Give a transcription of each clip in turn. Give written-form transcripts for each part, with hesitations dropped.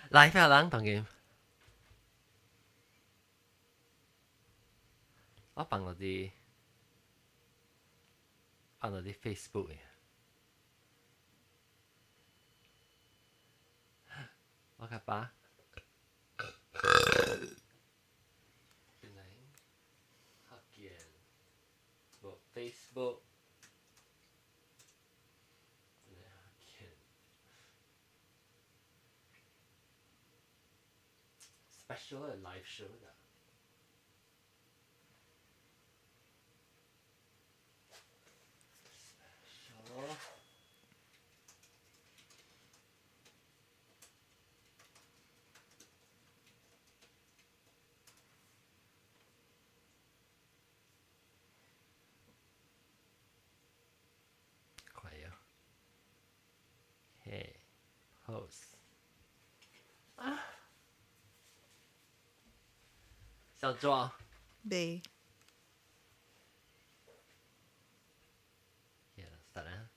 來飛人當然，我放落啲 Facebook 嘅。我較把。福建，無 Facebook。Special 的 live show 的。Special。快啊！嘿，post。啊！小莊。未。 Yeah, 得啦。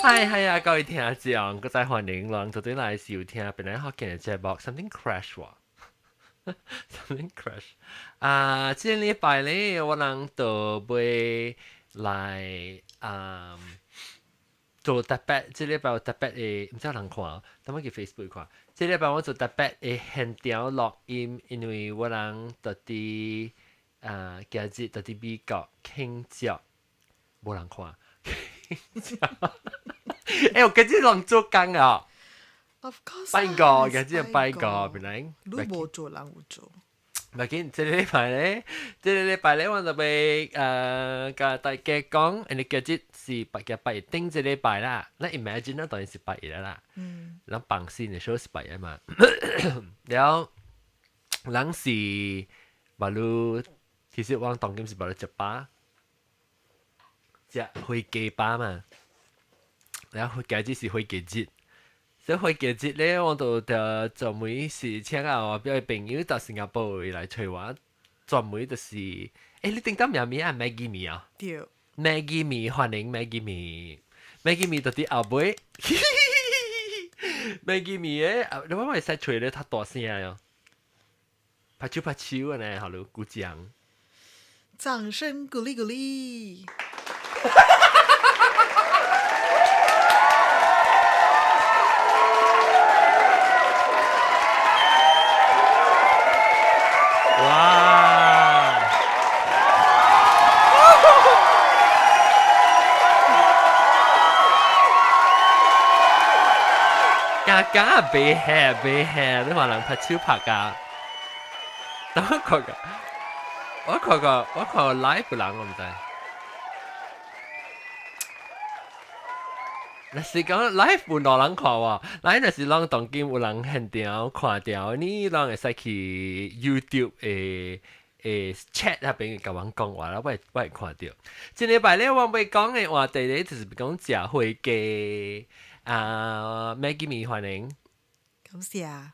嗨嗨啊！各位聽眾，閣再歡迎攏做陣來收聽本來福建的節目，Something crash 喎，Something crash 啊！這個禮拜咧，我人就欲來啊做特別，這禮拜有特別的，毋知有人看，等我去 Facebook 看。這禮拜我做特別的現場錄音，因為我人佇佇啊今日佇佇美國慶祝，無人看。欸，我今日攏做工啊！ Of course，拜五，今日拜五，本來。你無做，人有做。無要緊，這個禮拜咧，這個禮拜咧，我就欲共大家講，因為今日是拜日拜頂這禮拜啦。咱 imagine 咱當然是拜日啦。咱放線的時候是拜日嘛。了，人是捌你，其實我當今是捌你食飽，食火雞飽嘛。然後今日是火雞節。所以火雞節咧，我就就專門是請啊我表朋友到新加坡來揣我，專門就是，欸，你頂當名名啊，Maggie 麵啊？對。 Maggie 麵，歡迎 Maggie 麵，Maggie 麵到佇後尾，Maggie 麵的，你我會使揣咧較大聲喲，拍手拍手按呢，好囉，鼓掌。掌聲鼓勵鼓勵。哇！家家別嚇別嚇，你話人拍手拍㗎？等我看個，我看個，我看個 live 人我毋知。若是講 live 有兩人看喎，live 若是攏當今有人現場看著，你攏會使去 YouTube 的的 chat 那邊共阮講話啦，我會看著。這禮拜咧，我欲講的話題咧，就是講食火雞啊，Maggie 麵歡迎。感謝。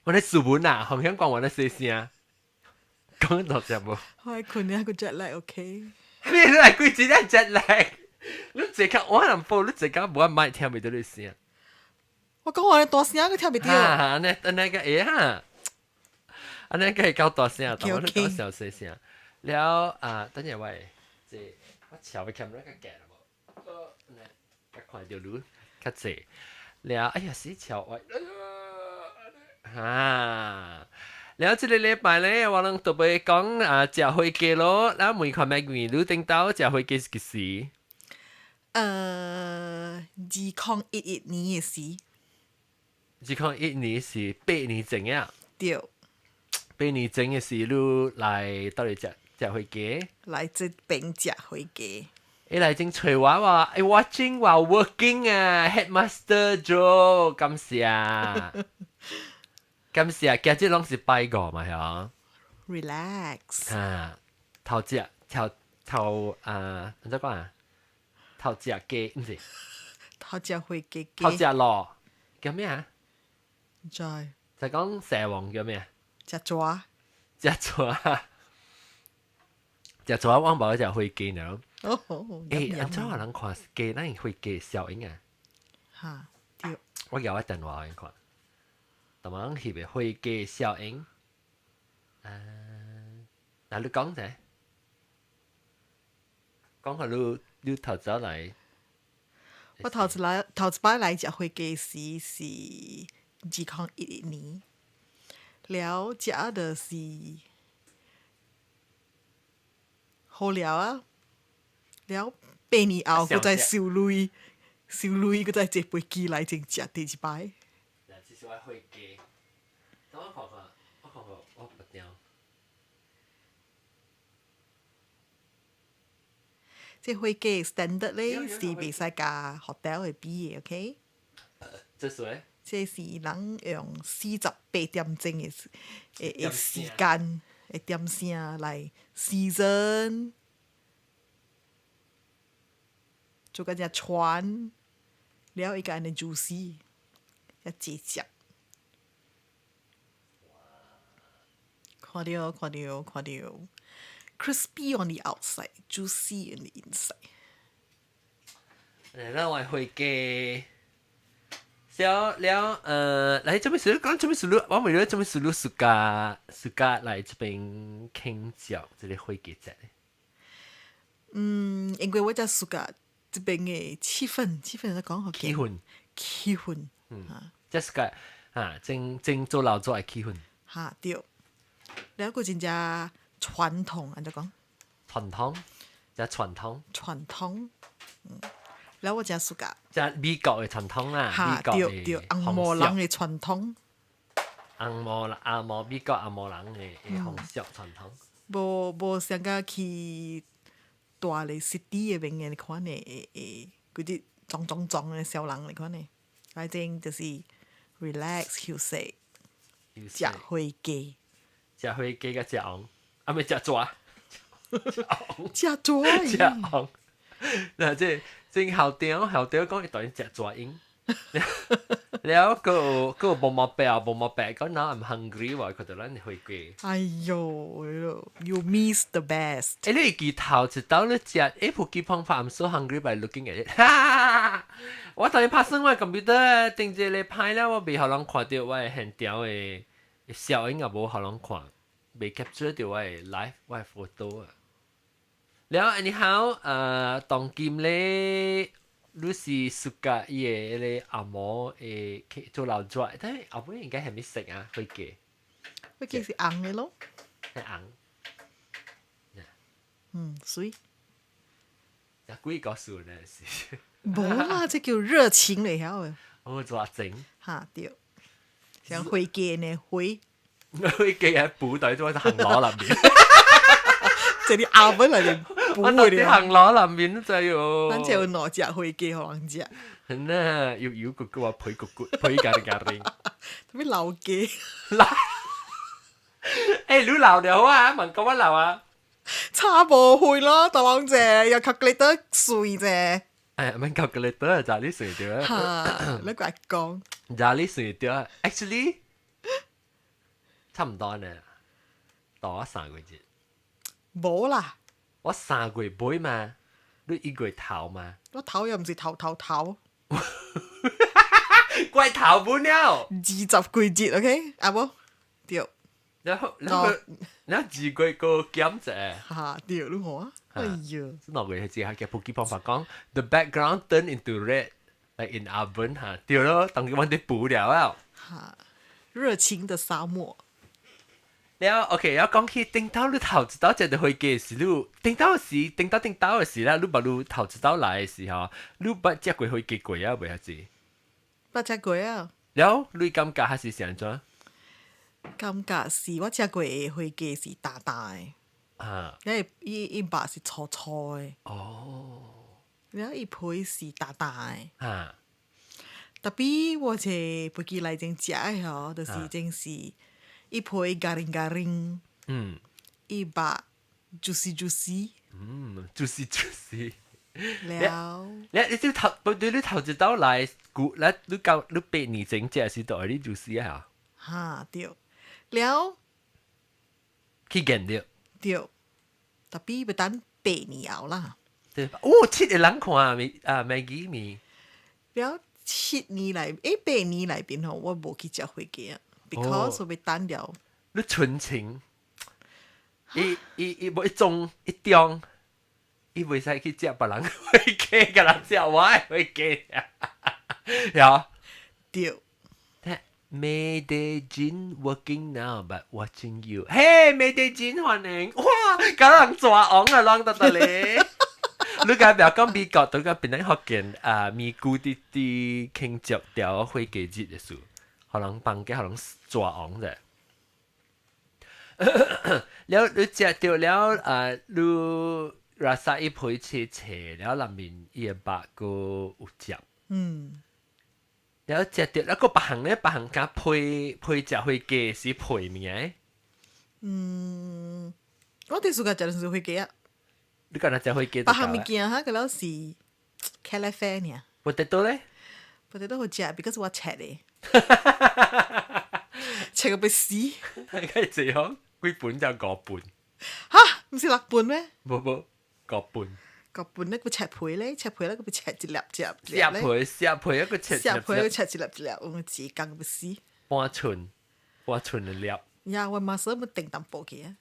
我咧斯文啊，風險講我咧細聲，講大聲無？我愛睏啊，個 jet lag，OK。你來幾時咧 jet lag？你坐較我人報，你坐較無愛聽袂著你聲。我講話大聲，閣聽袂著。哈，按呢按呢個會哈，按呢個會較大聲，但我你講小細聲。了啊，等下我這我敲個 camera 較低無？按呢較看著你較濟。了，哎呀，死敲我！哈，了，這個禮拜咧，我攏特別講啊，食火雞咯。咱問看覓你頂兜食火雞是幾時？ 2011年的時。 2011年是8年前啊。對。 8年前的時，你來佗佇食食火雞？來這邊食火雞。伊來前揣我話，欸，watching while working 啊，Headmaster Joe，感謝，感謝，今日攏是拜五嘛，係 Relax。啊，頭食頭頭啊，按怎講啊？頭食雞，毋是。頭食火雞。頭食螺，叫咩啊？毋知。就講蛇王叫咩啊？食蛇。食蛇，食蛇我無食火雞呢。哦。欸，按怎人看雞，咱火雞效應啊？哈，對。我舉我電話來看，同埋翕的火雞效應。啊，嗱，你講者，講下你你頭早來。我頭一來頭一擺來食火雞時是2011年，了食就是好料啊！了8年後，閣再收鐳，收鐳閣再坐飛機來前食第一擺。嗱，這是我火雞，等我看看，我看看，我不掉。這火雞 standard 咧是袂使佮 hotel 的比的，OK？這是咩？這是人用48點鐘的時間的點聲來 season，做個只船，了伊個按呢 juicy，遮濟汁。看著看著看著，crispy on the outside, juicy on the inside。來，咱話火雞。了了，來這邊是講這邊是我問你這邊是你暑假暑假來這邊慶祝這個火雞節。嗯，因為我才暑假這邊的氣氛，氣氛來講好。氣氛。氣氛。嗯。這是個啊，真真做老做的氣氛。哈對，了閣真正傳統，按怎講？傳統，這傳統。傳統，嗯。了我誠 suka。這美國的傳統啦，美國對對，紅毛人的傳統。紅毛人，紅毛美國紅毛人的風俗傳統。無無像甲去大个 city 的邊的款的，會會嗰啲壯壯壯的小人的款的，反正就是 relax 休息，食火雞。食火雞佮食紅，啊毋食蛇。食蛇。食紅。嗱，這正校長校長講伊當然食蛇鷹，了閣有閣有毛毛白毛毛白講 now I'm hungry 話佢就咱火雞。哎喲，you miss the best。欸，你會記頭一道你食，欸，普吉方法 I'm so hungry by looking at it。哈！我當然拍算我 computer 頂一個禮拜了，我袂予人看著我的現場的效應也無予人看，袂 capture 著我的 live 我的 photo 啊。了，anyhow，當今咧，你是 suka 伊的彼個阿嬷會做老蛇，但是後尾應該係咪色啊？火雞？火雞是紅的咯。係紅。嗯，媠。這幾個數呢是？無啦，這叫熱情嚟曉的。哦，熱情。哈對，像火雞呢，火。火雞喺布袋做喺行羅內面。這裡阿本來就我到底行羅內面就喲。咱就有兩隻火雞予人食。係呢，油油骨骨啊，皮骨骨，皮咖哩咖哩。啥物老雞？老。欸，你老了啊？問講我老啊？差無歲咯，大王姐，又 calculator 算者。哎，免 calculator 就你算著。哈，你怪講。就你算著，actually 差唔多呢，大我3個月。無啦。我3個月尾嘛，你1月頭嘛。我頭又毋是頭頭頭。怪頭本了。20幾節，OK，啊無？對。然後，然後，然後2月個減者。哈，對，你看。哎呀。2月係只係普吉方法講，the background turn into red like in oven 哈，對咯，當佢揾啲補了啊。哈，熱情的沙漠。了，OK，了講起頂頭你頭一道食著火雞時，你頂頭時頂頭頂頭的時啦，你捌你頭一道來的時候，你捌食過火雞過啊？未還是？捌食過啊。了，你感覺還是是按怎？感覺是我食過的火雞是大大的。啊。因為伊伊肉是粗粗的。哦。了，伊皮是大大的。啊。 Tapi 我坐飛機內前食的吼，就是真是。伊皮 garing garing，伊肉 juicy juicy，嗯，juicy juicy。了，你你這頭，對你頭一道來，古，來你到你8年前食時就愛你 juicy 啊？哈對，了去見著。對，tapi 欲等8年後啦。對，哦，七個人看咪啊，Maggie 咪。了7年內，8年內邊吼，我無去食火雞啊，because 我欲等了。你純情，伊伊伊無一種一中，伊袂使去食別人火雞，共人食我的火雞。呀。對。 Mayday Jin working now but watching you. Hey Mayday Jin 歡迎，哇！共人抓王啊，攏得得咧。你敢不要講美國，都個變成福建啊，咪咕啲啲慶祝掉火雞日的事，可能放假可能抓王者。了你食著了啊，你 rasa 伊陪切切，了內面伊的肉閣有汁。了食著，了閣別項咧，別項敢配配食火雞是配物件？嗯，我哋暑假食的是火雞啊。你敢若食火雞？別項物件哈，個了是茄喱啡爾。 Potato 咧？Potato 好食，because 我切的。切個欲死。該這樣幾本就五本。哈，毋是六本咩？無無，五本。五本咧，閣切皮咧，切皮咧，閣切一粒一粒。削皮削皮一個切。削皮閣切一粒一粒，我一工欲死。半寸，半寸的粒。呀，我馬上要定淡薄去啊！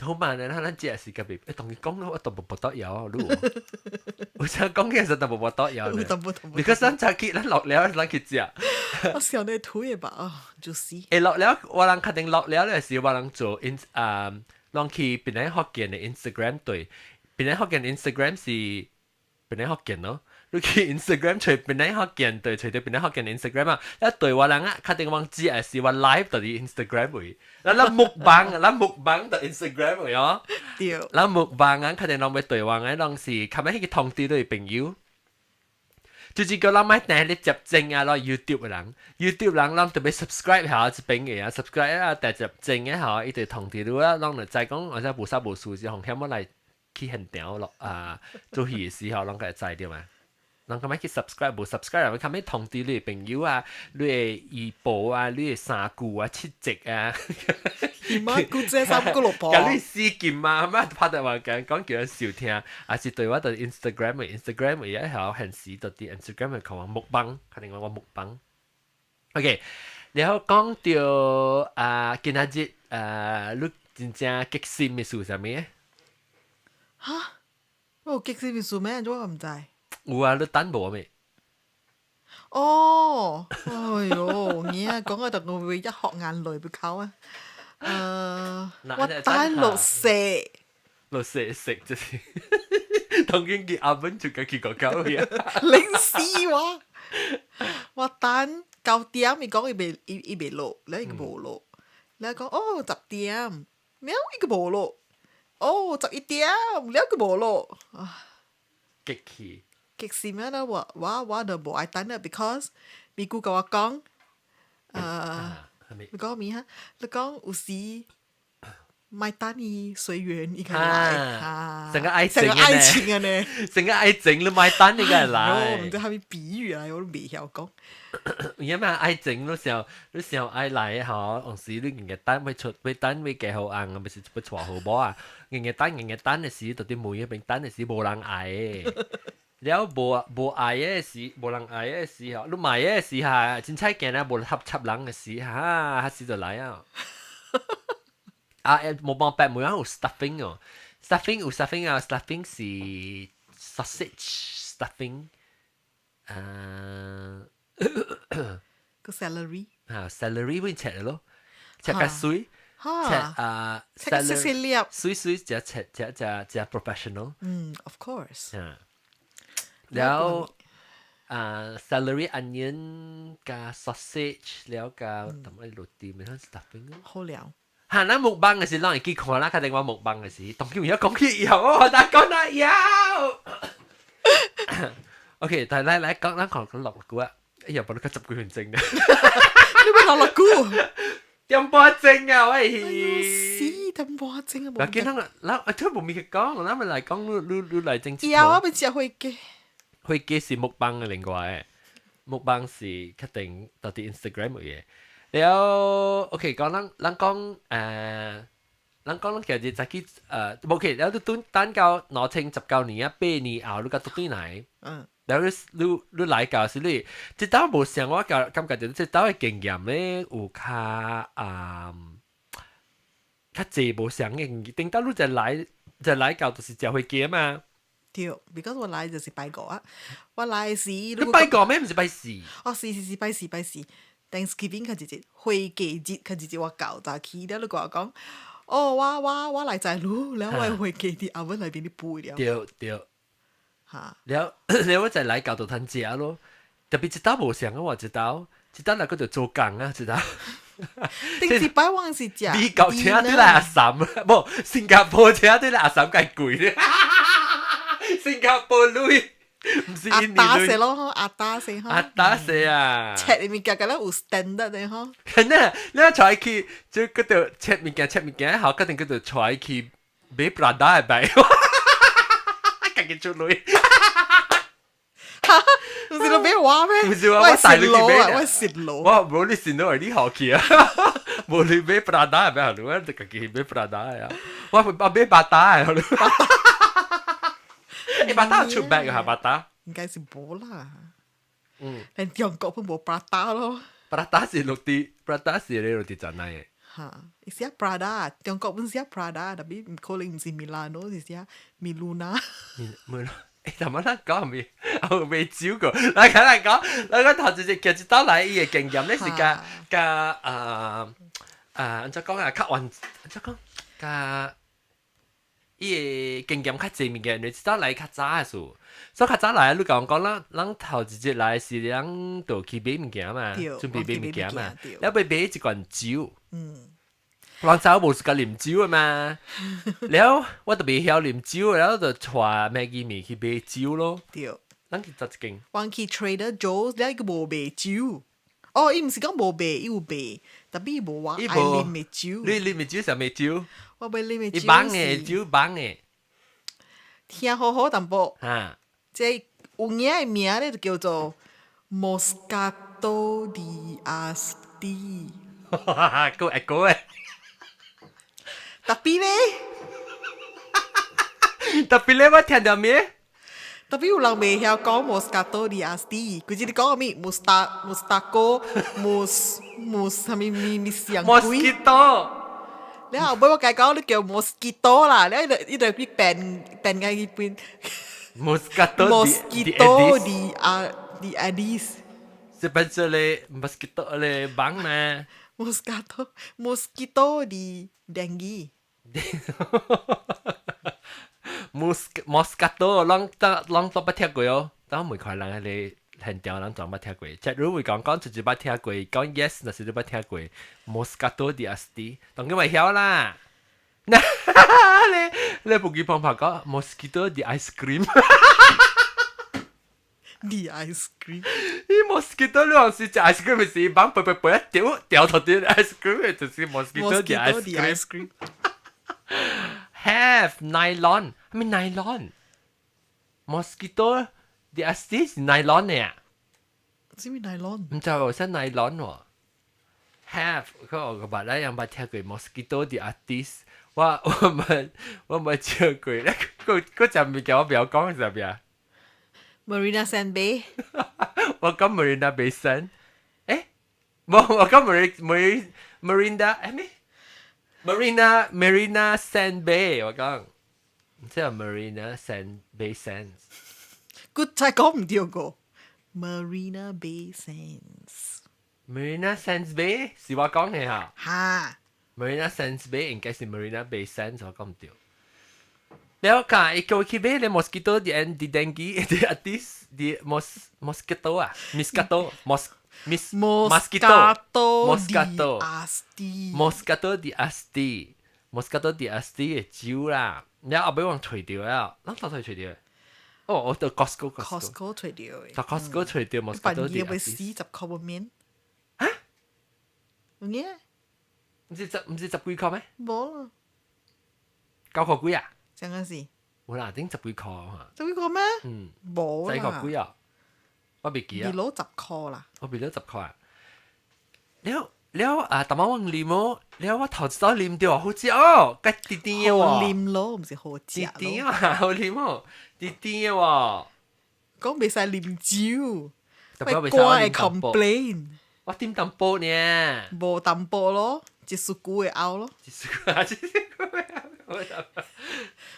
好慢啊！咱食是特別，同伊講我都無無得枵，你有？我想講起實都無無得枵呢。你個咱早起，咱落了，咱去食。我想你吐的吧，啊，就是。落了，我人確定落了咧時，我人做 in 啊，攏去檳城福建的 Instagram 對，檳城福建 Instagram 是檳城福建咯。你去 Instagram 揣檳城福建對，揣著檳城福建 Instagram 啊，一對我人啊，確定往知係是我 live 到啲 Instagram 位，咱咱 mukbang，咱 mukbang 到 Instagram 位哦。對。咱 mukbang 啊，確定攏欲對話嘅，攏是較尾彼個通知你朋友。就是叫咱莫訂咧接證啊，攞 YouTube 嘅人，YouTube 人攏特別 subscribe 下一邊嘅啊，subscribe 啊，訂接證嘅嚇，伊就通知你啊，攏就知講或者無啥無事，是風險我來去現場落啊，做戲嘅時候攏會知對嘛。人較欲去 subscribe 無 subscribe，人較欲通知你的朋友啊，你的姨婆啊，你的三姑啊、七叔啊，姨媽姑姐三姑六婆，共你死金啊，乜拍電話講講叫人收聽，還是對我佇 Instagram 嘅 Instagram 嘅一條現時佇啲 Instagram 嘅看我 mukbang，肯定我 mukbang。OK，然後講著啊，今仔日啊，你真正激心的事啥物？哈？我有激心的事咩？我毋知。有啊，你等無未？哦，哎喲，你啊講到我會一殼眼淚不靠啊！我等六四，六四食就是，當然見阿文就去個狗去啊！零死我，我等9點，伊講伊未伊伊未落，了伊個無落，了講哦10點，了伊個無落，哦11點，了個無落，啊！激氣。激死咩啦？我就無愛等啦，because 咪姑共我講，你講咩哈？你講有時莫等伊隨緣伊個來，啊，成個愛情成個愛情啊呢，成個愛情你莫等伊個來。我毋知啥物比喻啊，我都袂曉講。因為愛情你想你想愛來吼，有時你硬個等欲出欲等欲嫁予翁，毋是欲娶予某啊，硬個等硬個等的時，就佇門彼邊等的時無人愛的。了無無愛的時，無人愛的時候，你買的時下，凊彩見啊，無合插人的時，哈，彼時就來啊。啊，無辦法，每樣有 stuffing 哦，stuffing 有 stuffing 啊，stuffing 是 sausage stuffing，啊，個 celery 啊，celery 會切咯，切較媠，切啊，切細細粒，媠媠食切食食食 professional。嗯，of course。啊，แล้ว啊，celery onion 加 sausage 了加淡薄滷甜的 stuffing 咯。好了。哈，咱 mukbang 的時，咱會去看啦，確定我 mukbang 的時，當然有講起以後，我大講啦有。OK，但係來來講，咱講講落股啊，哎呀，無你較十幾分鐘咧。你欲落落股？點半鐘啊，喂！死點半鐘啊！嗱，見咱咱我都無咪去講，咱咪來講，你你你來整。有啊，欲食火雞。火雞是 mukbang 的另外，mukbang 是確定到佇 Instagram 有的。了 OK，講咱咱講誒，咱講咱其實早起OK，了你等等到2019年啊，8年後你甲倒轉來。了你你你來到時你，這道無像我感感覺就這道的經驗咧有較啊較濟無相嘅，頂到你就來就來到就是食飛機嘛。對，because 我來就是拜五啊，我來時你拜五咩？毋是拜四？哦，是是是，拜四拜四。Thanksgiving 較一日，回家日較一日我到早起了，你共我講，哦，我我我來載你，了我的飛機佇後尾內邊咧飛了。對對。哈。了了我就來到就通食咯，特別這道無相啊，我這道，這道來個就做工啊，這道。頂一擺我是食。美國車對來阿三，無新加坡車對來阿三較貴。新加坡鐳，毋是印尼阿打死咯，阿打死阿打死啊！切物件敢若有 standard 的吼。真的，你帶去就叫做切物件，切物件好，決定叫做帶去買 Prada 的擺，家己出鐳。哈，毋是你買我咩？毋是我，我帶你去買。我蝕路。我無你蝕路，你好去啊！無你買 Prada 的買好，我就家己買 Prada 的啊。我我買 Bata 的好。欸，Bata 有出 bag 啊，Bata。應該是無啦。連中國都無 Prada 咯。 Prada 是落佇，Prada 是咧落佇怎樣的？哈，伊寫 Prada，中國本寫 Prada，tapi 可能毋是 Milano，是寫 Miluna。米欸，怎麼咱講未？我未招過。來講來講，來講頭一隻其實倒來伊的經驗咧是佮佮啊啊，按怎講啊？較完，按怎講？佮伊的經驗較濟物件，你知道來較早的時，所以較早來，你共我講，咱咱頭一日來是咱就去買物件嘛，準備買物件嘛，了欲買一罐酒。人走無是共啉酒的嘛，了我就袂曉啉酒，了就帶 Maggi 麵去買酒咯。對。咱去佗一間？我去 Trader Joe's，了伊閣無賣酒。哦，伊毋是講無賣，伊有賣，tapi 伊無我愛啉的酒。你啉的酒啥物酒？我欲啉的酒伊放的酒放的。聽好好淡薄。哈。這有影的名咧就叫做 Moscato di Asti。閣會閣會。 Tapi 咧， Tapi 咧，我聽著咩？ Tapi 有人袂曉講 Moscato di Asti，佢只你講啥物 Musta Mustaco Mus Mus 啥物物物上鬼。 Mosquito。了後尾我共伊講你叫 Mosquito 啦，了伊就伊就去變變個去變。 Moscato Mosquito di 啊 di Adis。是變做咧 mosquito 咧蚊嘛？Moscato Mosquito di Dengue。 Mos Moscato，攏攏都捌聽過哦。但我每塊人迄個現場人全捌聽過。假如會講講就是捌聽過，講 yes 若是你捌聽過。Moscato di Asti，當然會曉啦。你你不記方法講 Mosquito di ice cream。 Di ice cream。伊 mosquito 你話是食 ice cream 是蚊飛飛飛一掉掉頭啲 ice cream 就是 mosquito di ice cream。Have nylon，係咪 nylon？Mosquito di Asti 是 nylon 嘅啊？啥物 nylon？毋知有啥 nylon 喎？Have 佢我捌咱樣捌聽過 mosquito di Asti，我我冇我冇聽過。嗰嗰隻物件我不曉講是啥物啊？ Marina Sand Bay。我講 Marina Bay Sand，誒，無我講 Marina Marina 誒咩？Marina Marina Sand Bay 我講，唔知係 Marina Sand Bay Sands。佢真講唔對過 Marina Bay Sands。 Marina Sands Bay 是我講嘅嚇。哈。 Marina Sands Bay 應該是 Marina Bay Sands 我講唔對。了解，伊叫我去買咧 mosquito di di dengue di atis di mos mosquito 啊，mosquito mos mis mosquito moscato di Moscato di Asti Moscato di Asti 嘅酒啦，了後尾我揣著了，咱到底揣著？哦，我到 Costco Costco 揣著的。到 Costco 揣著 Moscato di 半夜40塊無免。啊？有影？毋是十幾塊咩？無啦。9塊幾啊？這樣是。有啦，頂十幾塊嚇。十幾塊咩？嗯。無啦。十塊幾啊？我袂記啊。你攞十塊啦。我袂攞十塊啊。了了啊，淡仔我啉哦，了我頭一道啉著好食哦，佮甜甜的好喎，啉咯，毋是好食甜甜咯。啊，好啉哦，甜甜的喎。講袂使啉酒，特別會肝會啉淡薄， complain，我點淡薄呢？無淡薄咯，一絲久會嘔咯，一絲久，一絲久會嘔。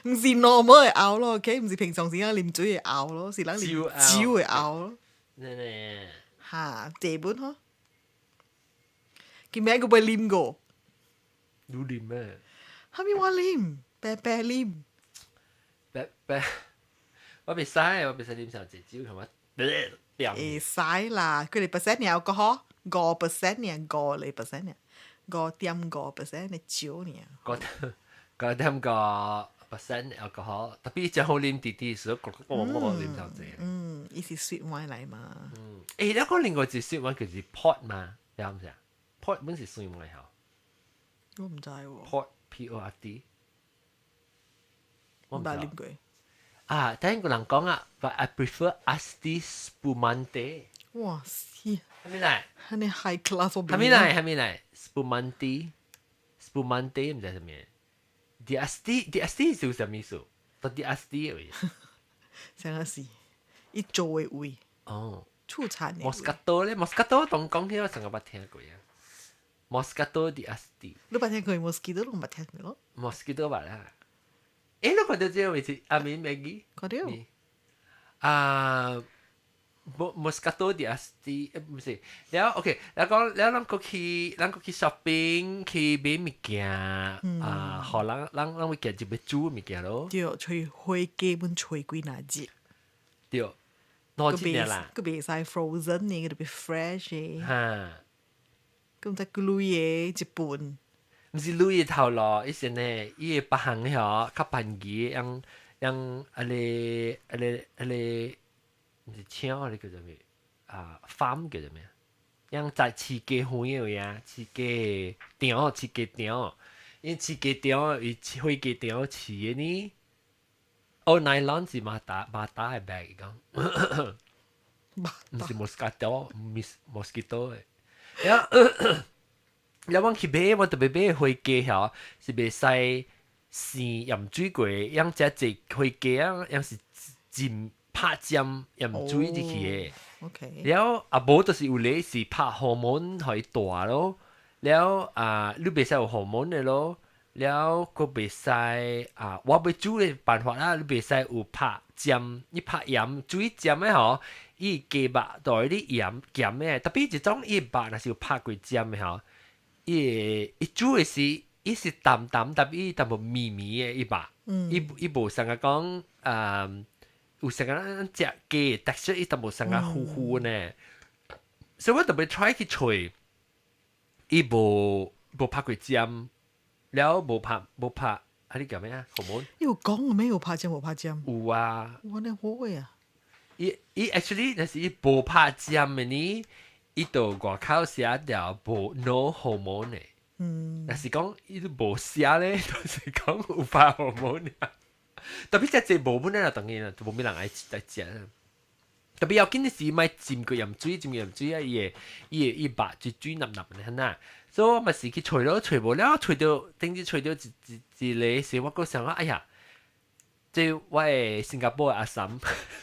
毋是 normal 會嘔咯，OK，毋是平常時間啉水會嘔咯，是人啉酒嘔酒會嘔咯。呢呢，哈，這本嗬，今暝閣欲啉過，你啉咩？啥物我啉，白白啉，白白，我袂使，我袂使啉上濟酒，同我會使啦，幾个 percent 爾 alcohol，5% 爾，5個 percent 爾，5.5% 的酒爾。5.5% alcohol，特別真好啉啲啲，所以咕咕咕咕啉上濟。嗯，伊是 sweet wine 來嘛。嗯，欸，你講另外一個 sweet wine 叫做 port 嘛，你知毋知啊？port 本是 sweet wine 吼。我毋知喎。 Port P O R T。我毋毋知捌啉過。啊，聽個人講啊，but I prefer Asti Spumante。哇死！係咪嚟？按呢 high class 我係咪嚟？係咪嚟？Spumante，Spumante 毋知啥物。Di Asti，Di Asti 是啥物意思？到 Di Asti 而已。啥個是？伊做的位。哦。出產的。 Moscato 咧，Moscato 當講起我成個捌聽過啊。Moscato di Asti。你捌聽過 Moscato 攏毋捌聽過咯？Moscato 捌啦。欸，你看到這個位置？阿明 Maggie。看到。啊，Moscato di Asti，毋是，了 OK，了講了咱閣去，咱閣去 shopping 去買物件，啊，予人咱咱會行入去煮物件咯。對，揣火雞本揣幾若日。對，兩日啦。閣袂使 frozen 的，閣特別 fresh 的。哈。閣毋知幾鐳的一份。毋是鐳的頭路，伊是呢，伊個別項遐較便宜，用用啊個啊個啊個，毋是搶啊，個叫做咩？啊，farm 叫做咩？用在飼雞園的位啊，飼雞場，飼雞場，因飼雞場伊火雞場飼的呢。哦，nylon 是馬達馬達的 bag 講，毋是 moscato，mosquito 的。了，了阮去買，我特別買火雞吼，是袂使生鹽水過，用遮濟火雞啊，用是浸拍針鹽水入去的。 了啊，無就是有咧是拍荷爾蒙予伊大咯。了啊，你袂使有荷爾蒙的咯。了，閣袂使啊，我欲煮的辦法啦，你袂使有拍針，你拍鹽水針的吼，伊雞肉內你鹽鹹的，特別一種伊肉若是有拍過針的吼，伊會伊煮的時，伊是淡淡，但伊淡薄綿綿的伊肉，伊伊無像講啊，有像咱食雞的 texture，伊淡薄像個糊糊呢。所以我特別 try 去揣，伊無無拍過針，了無拍無拍，啊你叫咩啊？荷爾蒙？有講咩？有拍針無拍針？有啊。我呢好的啊。伊伊 actually 若是伊無拍針的呢，伊就外口寫條無 no hormone 的。若是講伊都無寫咧，就是講有拍荷爾蒙的。特別這這無本來就當然啦，就無咩人愛來食啦。特別要緊的是莫浸過鹽水，浸過鹽水啊，伊會伊會伊肉就水淋淋的很啊。所以我嘛是去揣咯，揣無了，揣著頂次揣著一一一个時，我閣想講，哎呀，這我的新加坡的阿嬸，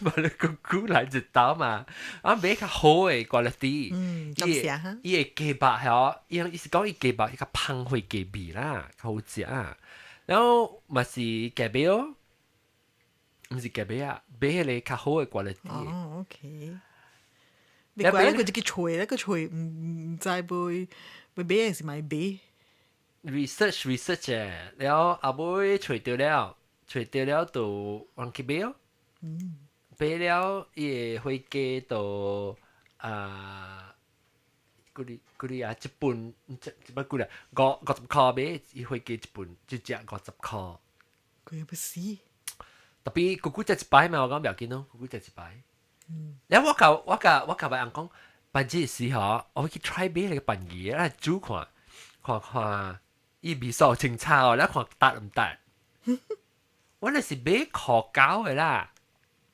無你姑姑來一道嘛，啊買較好的 quality，感謝哈。伊的雞肉吼，伊伊是講伊雞肉較芳火雞味啦，較好食。然後嘛是雞尾哦，毋是雞尾啊，買彼个較好的 quality。哦，OK。別怪咧，佢自己揣咧，佢揣毋毋知欲欲買還是莫買。 research research 誒，了後尾揣著了，揣著了就往去買哦。買了伊個火雞就啊，幾哩幾哩啊，一份一一擺幾哩五五十箍買，伊火雞一份一隻50箍。佢又不死。特別姑姑食一擺嘛，我講袂要緊咯，姑姑食一擺。了我共我共我共別人講，辦這時吼，我去 try 買那個便宜的，來煮看，看看伊味素清炒哦，咱看值毋值？我那是買箍九的啦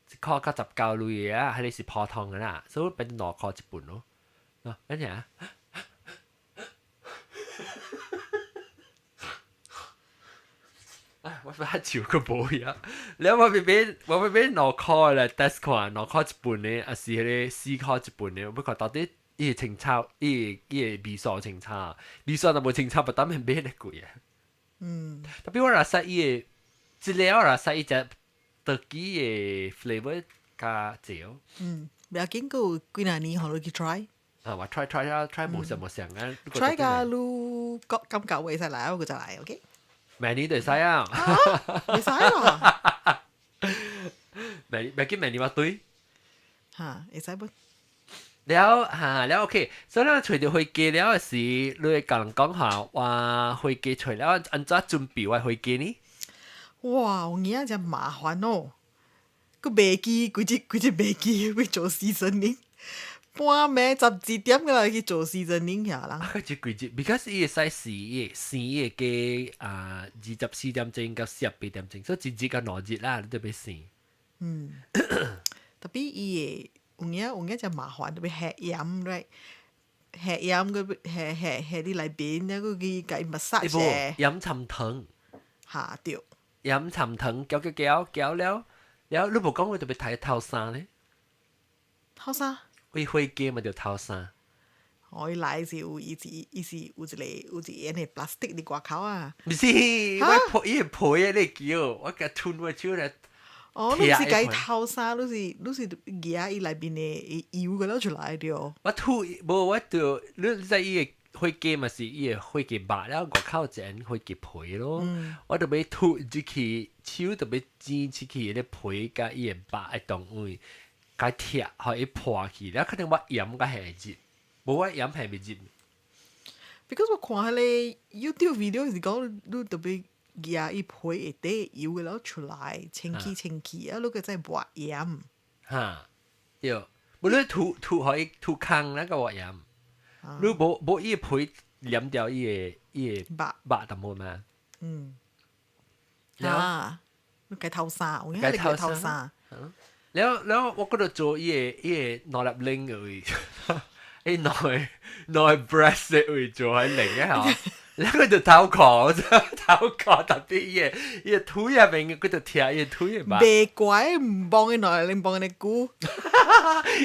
，1箍九十九鐳的啊，彼个是普通的啦，所以變兩箍一份咯。啊，按呢啊？我發笑個無呀。了我欲買我欲買2箍來 test 看，兩箍一份的，抑是彼個4箍一份的，我欲看到底伊會清炒，伊會味素清炒，味素若無清炒，不當免買咧貴啊。特別我若使伊的，這个我若使伊食 turkey 的 flavour 較濟哦。嗯，不要緊，閣有幾若年，予你去 try。啊，我 try try 啊，try 無啥無相啊。 try 甲你覺感覺會使來，我閣再來，OK？明年就會使啊。會使啦。明年，別緊明年我對。嚇，會使不？了嚇了 OK，所以咱揣著火雞了時，你會共人講下，哇，火雞揣了按怎準備我火雞呢？哇，有影誠麻煩哦！閣袂記規日規日袂記欲做 seasoning，半暝12點閣來去做 seasoning 遐人。啊，這規日，because 伊會使時伊會生伊的雞啊，24點鐘到48點鐘，所以一日到2日啦，你都欲生。嗯，特別伊會有影有影誠麻煩，特別下鹽，right？下鹽閣下下下佇內邊，還閣去共伊 massage。無鹽摻糖。嚇對。鹽摻糖，攪攪攪攪了，了你無講我特別睇頭衫咧？頭衫？為火雞嘛著頭衫。哦，伊來是有伊是伊是有一個有一個按呢 plastic 佇外口啊。毋是，我皮伊皮啊，你叫我共吞我手來。哦，你毋是共伊頭衫，你是你是夾伊內面的油閣攞出來對。我吐無，我就你知伊的火雞嘛是伊的火雞肉了，外口一層火雞皮咯。我就欲吐入去，手就欲剪出去，彼皮佮伊的肉的當位，共拆，予伊破去，了可能我鹽較下入，無我鹽下袂入。 Because 我看彼个 YouTube video 是講你特別夾伊皮下底油閣攞出來，清氣清氣，啊，你閣再抹鹽。哈，對，無你塗塗予伊塗空那個抹鹽。你無無伊皮黏掉伊的伊的肉肉淡薄嘛？嗯。啊，你共頭衫，有影你共頭衫。了了，我閣著做伊的伊的兩粒奶的位，伊兩个兩个 breast 的位做彼奶的吼，了佢就頭殼，頭殼特別伊的伊的腿入面，佢就拆伊的腿的肉。袂怪毋幫伊兩個幫伊久。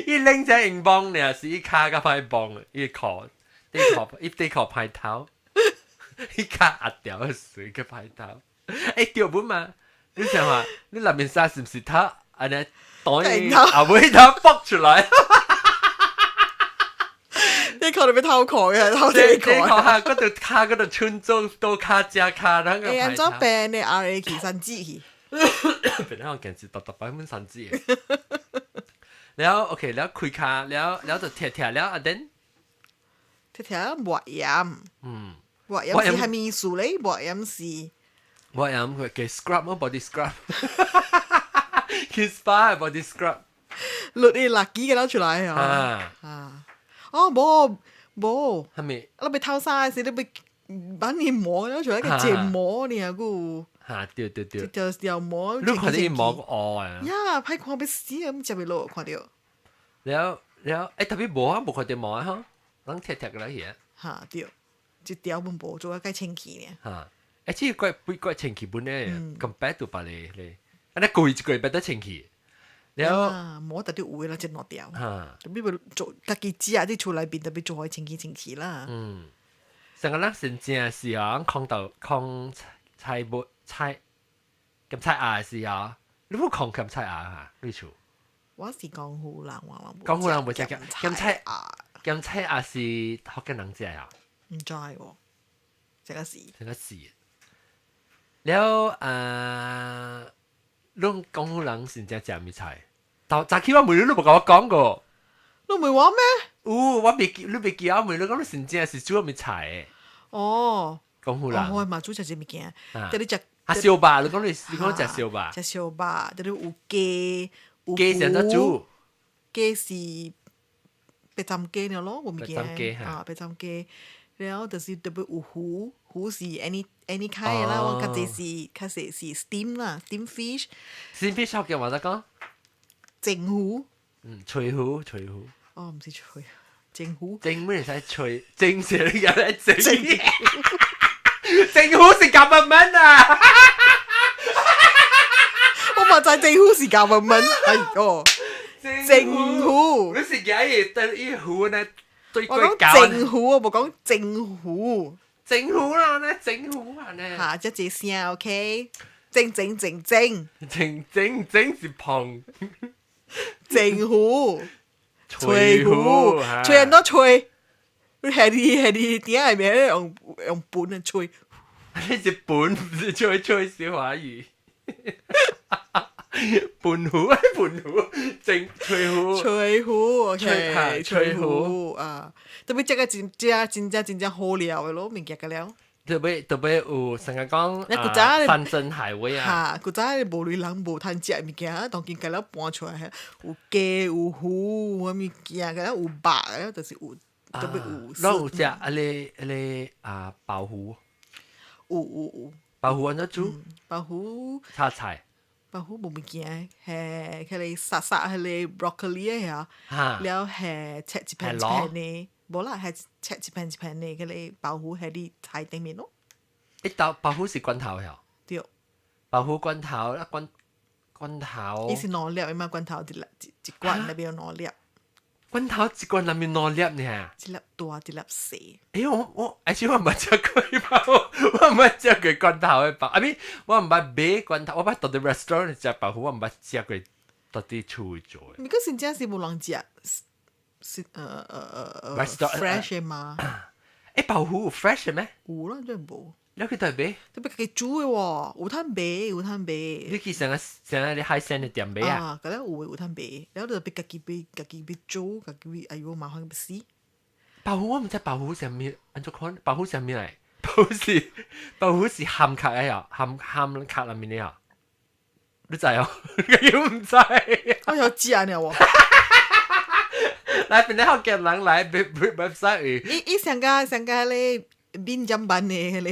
伊奶才用幫爾，是伊跤較歹幫，伊褲底褲伊底褲歹透，伊跤壓掉水較歹透。欸對不嘛？你想下，你內面衫是毋是透按呢袋後尾頭爆出來？你可能欲偷看嘅，偷底褲。下嗰度跤嗰度穿做倒跤正跤，那個。欸，按怎病的 R A 去三指去？變那個件事，特特擺滿三指的。了 OK，了開跤，了了就拆拆了啊等。拆拆抹鹽。抹鹽是啥物意思咧？抹鹽是。抹鹽佢給 scrub 咯，body scrub。去 spa body scrub。落啲垃圾嘅攞出來啊！啊。哦，無無。啥物？你欲透衫時，你欲把你毛攞出來個睫毛爾閣。嚇對對對。一條條毛。你看著伊毛烏啊！呀，歹看欲死啊！毋食袂落，看著。了了，欸，特別無啊，無看著毛啊，吼，攏貼貼落去啊。嚇對，一條攏無做啊，較清氣爾。嚇，欸，這個怪怪清氣本咧，compare to 別個咧，按呢過一個月得清氣。了，毛特別有的啦，一兩條。嚇，特別欲做家己食，佇厝內面特別做予清氣清氣啦。嗯，上個咱先正是啊，空豆空菜無菜，鹹菜鴨是啊，你無空鹹菜鴨哈？你厝？我是江湖人，我人江湖人無食鹹鹹菜鴨，鹹菜鴨是福建人食啊？毋知喎，這個是。這個是。了啊，攏江湖人先正食啥物菜？早早起我問你，你無共我講過。你問我咩？有，我袂記，你袂記我問你講你先正是煮啥物菜的？哦。江湖人。我嘛煮食這物件，就你食。啊，燒肉，你講你你講食燒肉。食燒肉，就你有雞。雞是按怎煮？雞是白斬雞爾咯，無物件。白斬雞啊，白斬雞，了就是特別有魚，魚是 any any kind 的啦，我較濟是較濟是 steam 啦，steam fish。 steam fish 福建話怎講？蒸魚。嗯，炊魚，炊魚。哦，毋是炊，蒸魚。蒸咩使炊？蒸是你入來蒸。政府是 government 啊！嘛知政府是 government，哎喲，政府。你是講伊對伊府呢？對我講政府，我無講政府。政府啦，呢政府啊呢。嚇，這一聲 OK，正正正正。正正正是胖。政府。吹胡，吹人都吹，你係你係你點解咪用用本嚟吹？你是本，唔是吹吹小華語。本虎本虎，正吹虎。吹虎，OK，吹虎啊！特別這個真正真正真正好料的咯，物件個了。特別特別有成日講，你古早山珍海味啊。嚇，古早無類人無通食物件，當今個了搬出來，有雞有魚，有物件，個了有肉，了就是有特別有。攏有食啊個啊個啊鮑魚。有有有。鮑魚按怎煮？鮑魚。炒菜。鮑魚無物件，係彼个沙沙彼个 broccoli 的遐，了係切一片一片的，無啦，係切一片一片的，彼個鮑魚喺你菜頂面咯。一道鮑魚是罐頭的。對。鮑魚罐頭啊罐罐頭。伊是兩粒的嘛，罐頭一粒一一罐內面有兩粒。罐頭一罐內面兩粒呢？一粒大，一粒細。欸，我我，而且我毋捌食過鮑，我毋捌食過罐頭的鮑，I mean，我毋捌買罐頭，我捌到佇 restaurant 食鮑魚，我毋捌食過到佇厝做的。毋過真正是無人食，是fresh 的嘛？欸，鮑魚有 fresh 的咩？有啦，真無。你去佗買？特別家己煮的喎，有通買，有通買。你去啥個啥個海鮮的店買啊？啊，嗰了有的有通買，了就別家己買，家己買煮，家己買，哎喲麻煩欲死。鮑魚我毋知鮑魚啥物，按怎款？鮑魚啥物來？鮑魚是鮑魚是鹹殼的哦，鹹鹹殼內面的哦。你知哦？你毋知？我有食呢喎。來邊個福建人來 website？伊伊上個上個咧面針版的彼個。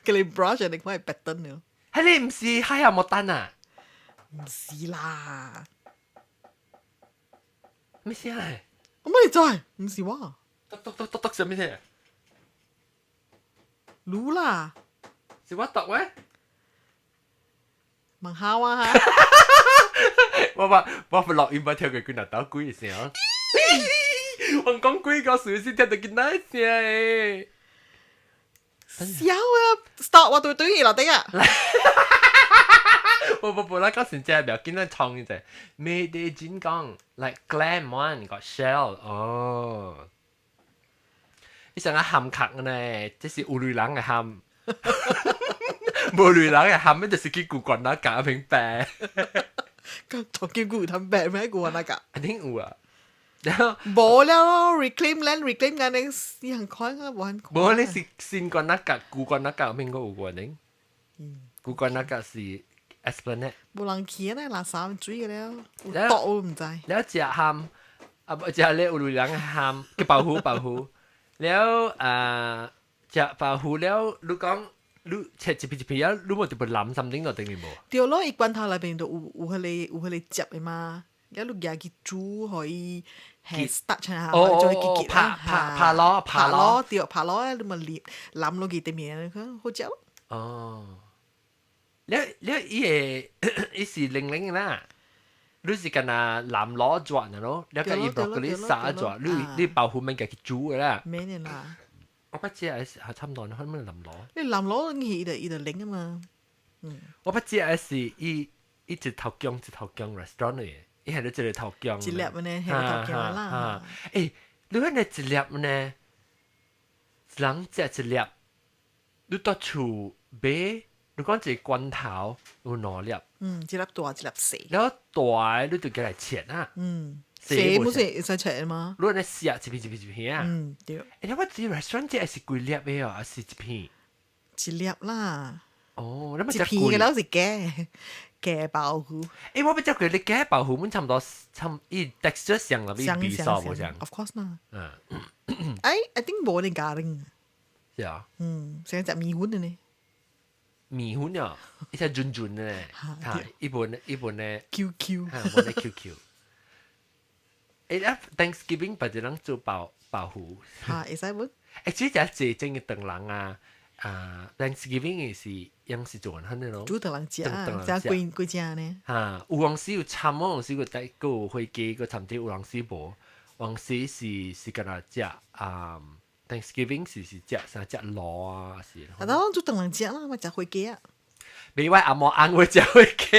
叫你 brush 你看係 pattern 了。彼个毋是海鹹牡丹啊？毋是啦。咩聲嚟？我乜你知？毋是我。篤篤篤篤篤啥物聲？滷啦。是我篤咩？問下我哈。我捌我捌錄音捌聽過幾若斗鬼聲。我講鬼故事先聽到囡仔聲的。笑啊！Stop！我對對伊落底啊！無無無，咱講真正袂要緊，咱創一個。Made 真講，like clam one got shell 哦。你想個鹹殼呢？這是有類人的鹹，無類人的鹹，就是去古關那夾平白。咁同叫古通白咩？古關那夾？一定有啊。然後無了咯，reclaim land reclaim 緊你死行看啊，無很無你是新關那夾，舊關那夾邊個有關呢？舊關那夾是 Esplanade。無人去啊，垃圾水個了，有毒我毋知。了食鹹，啊無食咧有類人鹹，叫鮑魚鮑魚。了啊，食鮑魚了，你講你切一片一片啊，你無特別淋 something 落頂面無？對咯，伊罐頭內面就有有彼个有彼个汁的嘛。了你舉去煮，予伊係 starch 啊，再結結拍拍拍螺拍螺對，拍螺你咪淋淋落去頂面，好食咯。哦，了了伊會伊是零零啦，你是敢若淋螺轉的咯，了佮伊 broccoli 沙轉，你你鮑魚免家己煮的啦。免啦。我捌食的是差不多，可能淋螺。你淋螺伊就伊就零啊嘛。嗯。我捌食的是伊伊一頭姜一頭姜 restaurant 的。伊係你一個頭薑。一粒呢，係頭薑啦。欸，你彼個一粒呢？人食一粒，你到厝買，你講一個罐頭有兩粒。嗯，一粒大，一粒細。然後大的你就共來切啊。嗯，細毋是會使切的嗎？你按呢切一片一片一片啊。嗯，對。欸，我這 restaurant 這是幾粒的哦，還是一片？一粒啦。哦，你一片的了是假。假鮑魚。欸，我欲食過你假鮑魚，阮差毋多差伊 texture 像啦，比比數無像。 Of course 啦。嗯。哎，I think 無呢咖喱。是啊。嗯，成食麵粉的呢。麵粉哦，伊只潤潤的呢，哈，一本一本的 Q Q，哈，本的 Q Q。欸，啊，Thanksgiving 別一人做鮑鮑魚。哈，會使無？欸，這只濟真嘅唐人啊，啊，Thanksgiving 是樣是做緊的咯。煮頓人食，食幾幾隻呢？嚇，有陣時有參，有陣時個帶個火雞個參啲，有陣時無，有陣時是敢若食啊，Thanksgiving 是食啥食螺啊是。啊，當煮頓人食啦，咪食火雞啊。未我阿嬤翁會食火雞。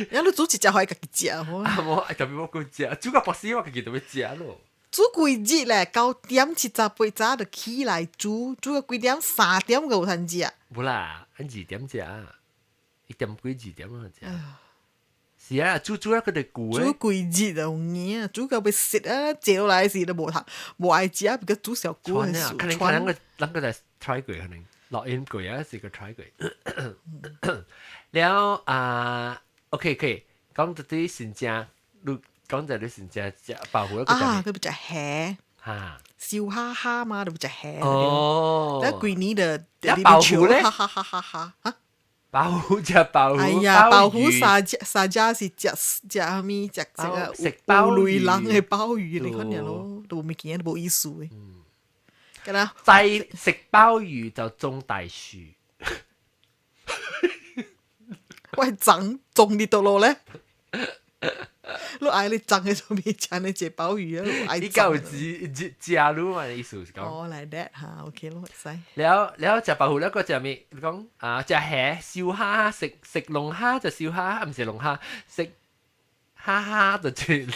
然後你煮一隻可以家己食好。阿嬤特別我顧食，煮到博士我家己都欲食咯。煮幾日咧？9點78早就起來煮，煮到幾點？3點閣有通食。無啦，2點食，1點幾2點啊食。是啊，煮煮啊，佢哋舊煮幾日就有影，煮到欲熟啊，坐落來時都無通，無愛食，比較煮小久。可能可能個咱個來 try 過，可能錄音過啊，是個 try 過。了啊，OK OK，講到啲先正，你講就你先正食鮑魚啊，佢欲食蝦，嚇，燒蝦蝦嘛，都欲食蝦。哦，但規年就一鮑魚咧，哈哈哈哈哈哈。鮑魚食鮑魚，哎呀，鮑魚三隻三隻是食食啥物？食食個食鮑魚人的鮑魚，你看咯，都無物件，都無意思的。敢若在食鮑魚就種大樹。我種種佇佗落咧？你愛你種的做咩？食你食鮑魚啊？你夠食食滷嘛？意思是講。哦，like that 哈，OK 咯，會使。了了，食鮑魚了，個食咩？你講啊，食蝦、燒蝦、食食龍蝦就燒蝦，毋是龍蝦，食蝦蝦就食。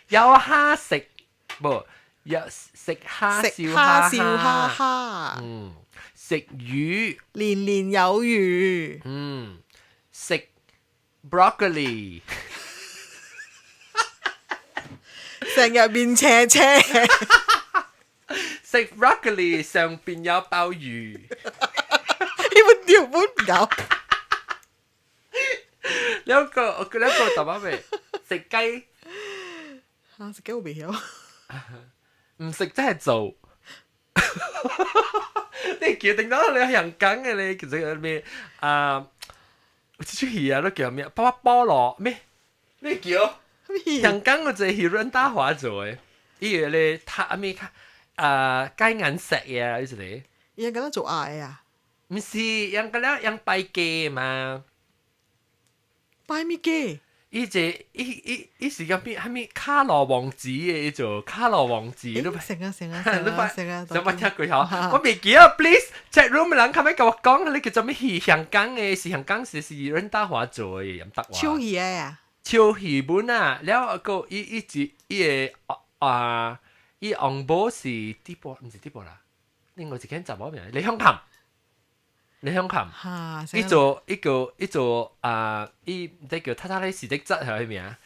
有蝦食，無有食蝦燒蝦燒蝦蝦。嗯，食魚年年有餘。嗯，食 broccoli，成日面斜斜。食 broccoli 上邊有鮑魚。你本條本唔夠。兩個答啱未？食雞。嚇！食雞我未曉。唔食真係做。你叫定到你係人講嘅你，其實咩啊？這出戲啊，都叫咩？巴巴菠蘿咩？咩叫？香港嗰隻係任達華做嘅，伊個咧他咩啊雞眼石嘅，呢個。伊咁樣做愛啊？唔是，人個了人拜雞嘛。拜咩雞？伊這伊伊伊是個咩？啥物卡羅王子嘅，伊做卡羅王子。你成啊成啊成啊成啊！有冇聽過嗬？我未記啊，please chat room 人後尾共我講，你叫做咩戲？香港嘅是香港是是任達華做嘅，任達華。超戲啊！超戲本啊！了個伊伊一伊個啊，伊翁某是底波，毋是底波啦。另外一間查某名李香琴。李香琴，伊做伊個伊做啊，伊這叫塔塔拉斯的質係咩名？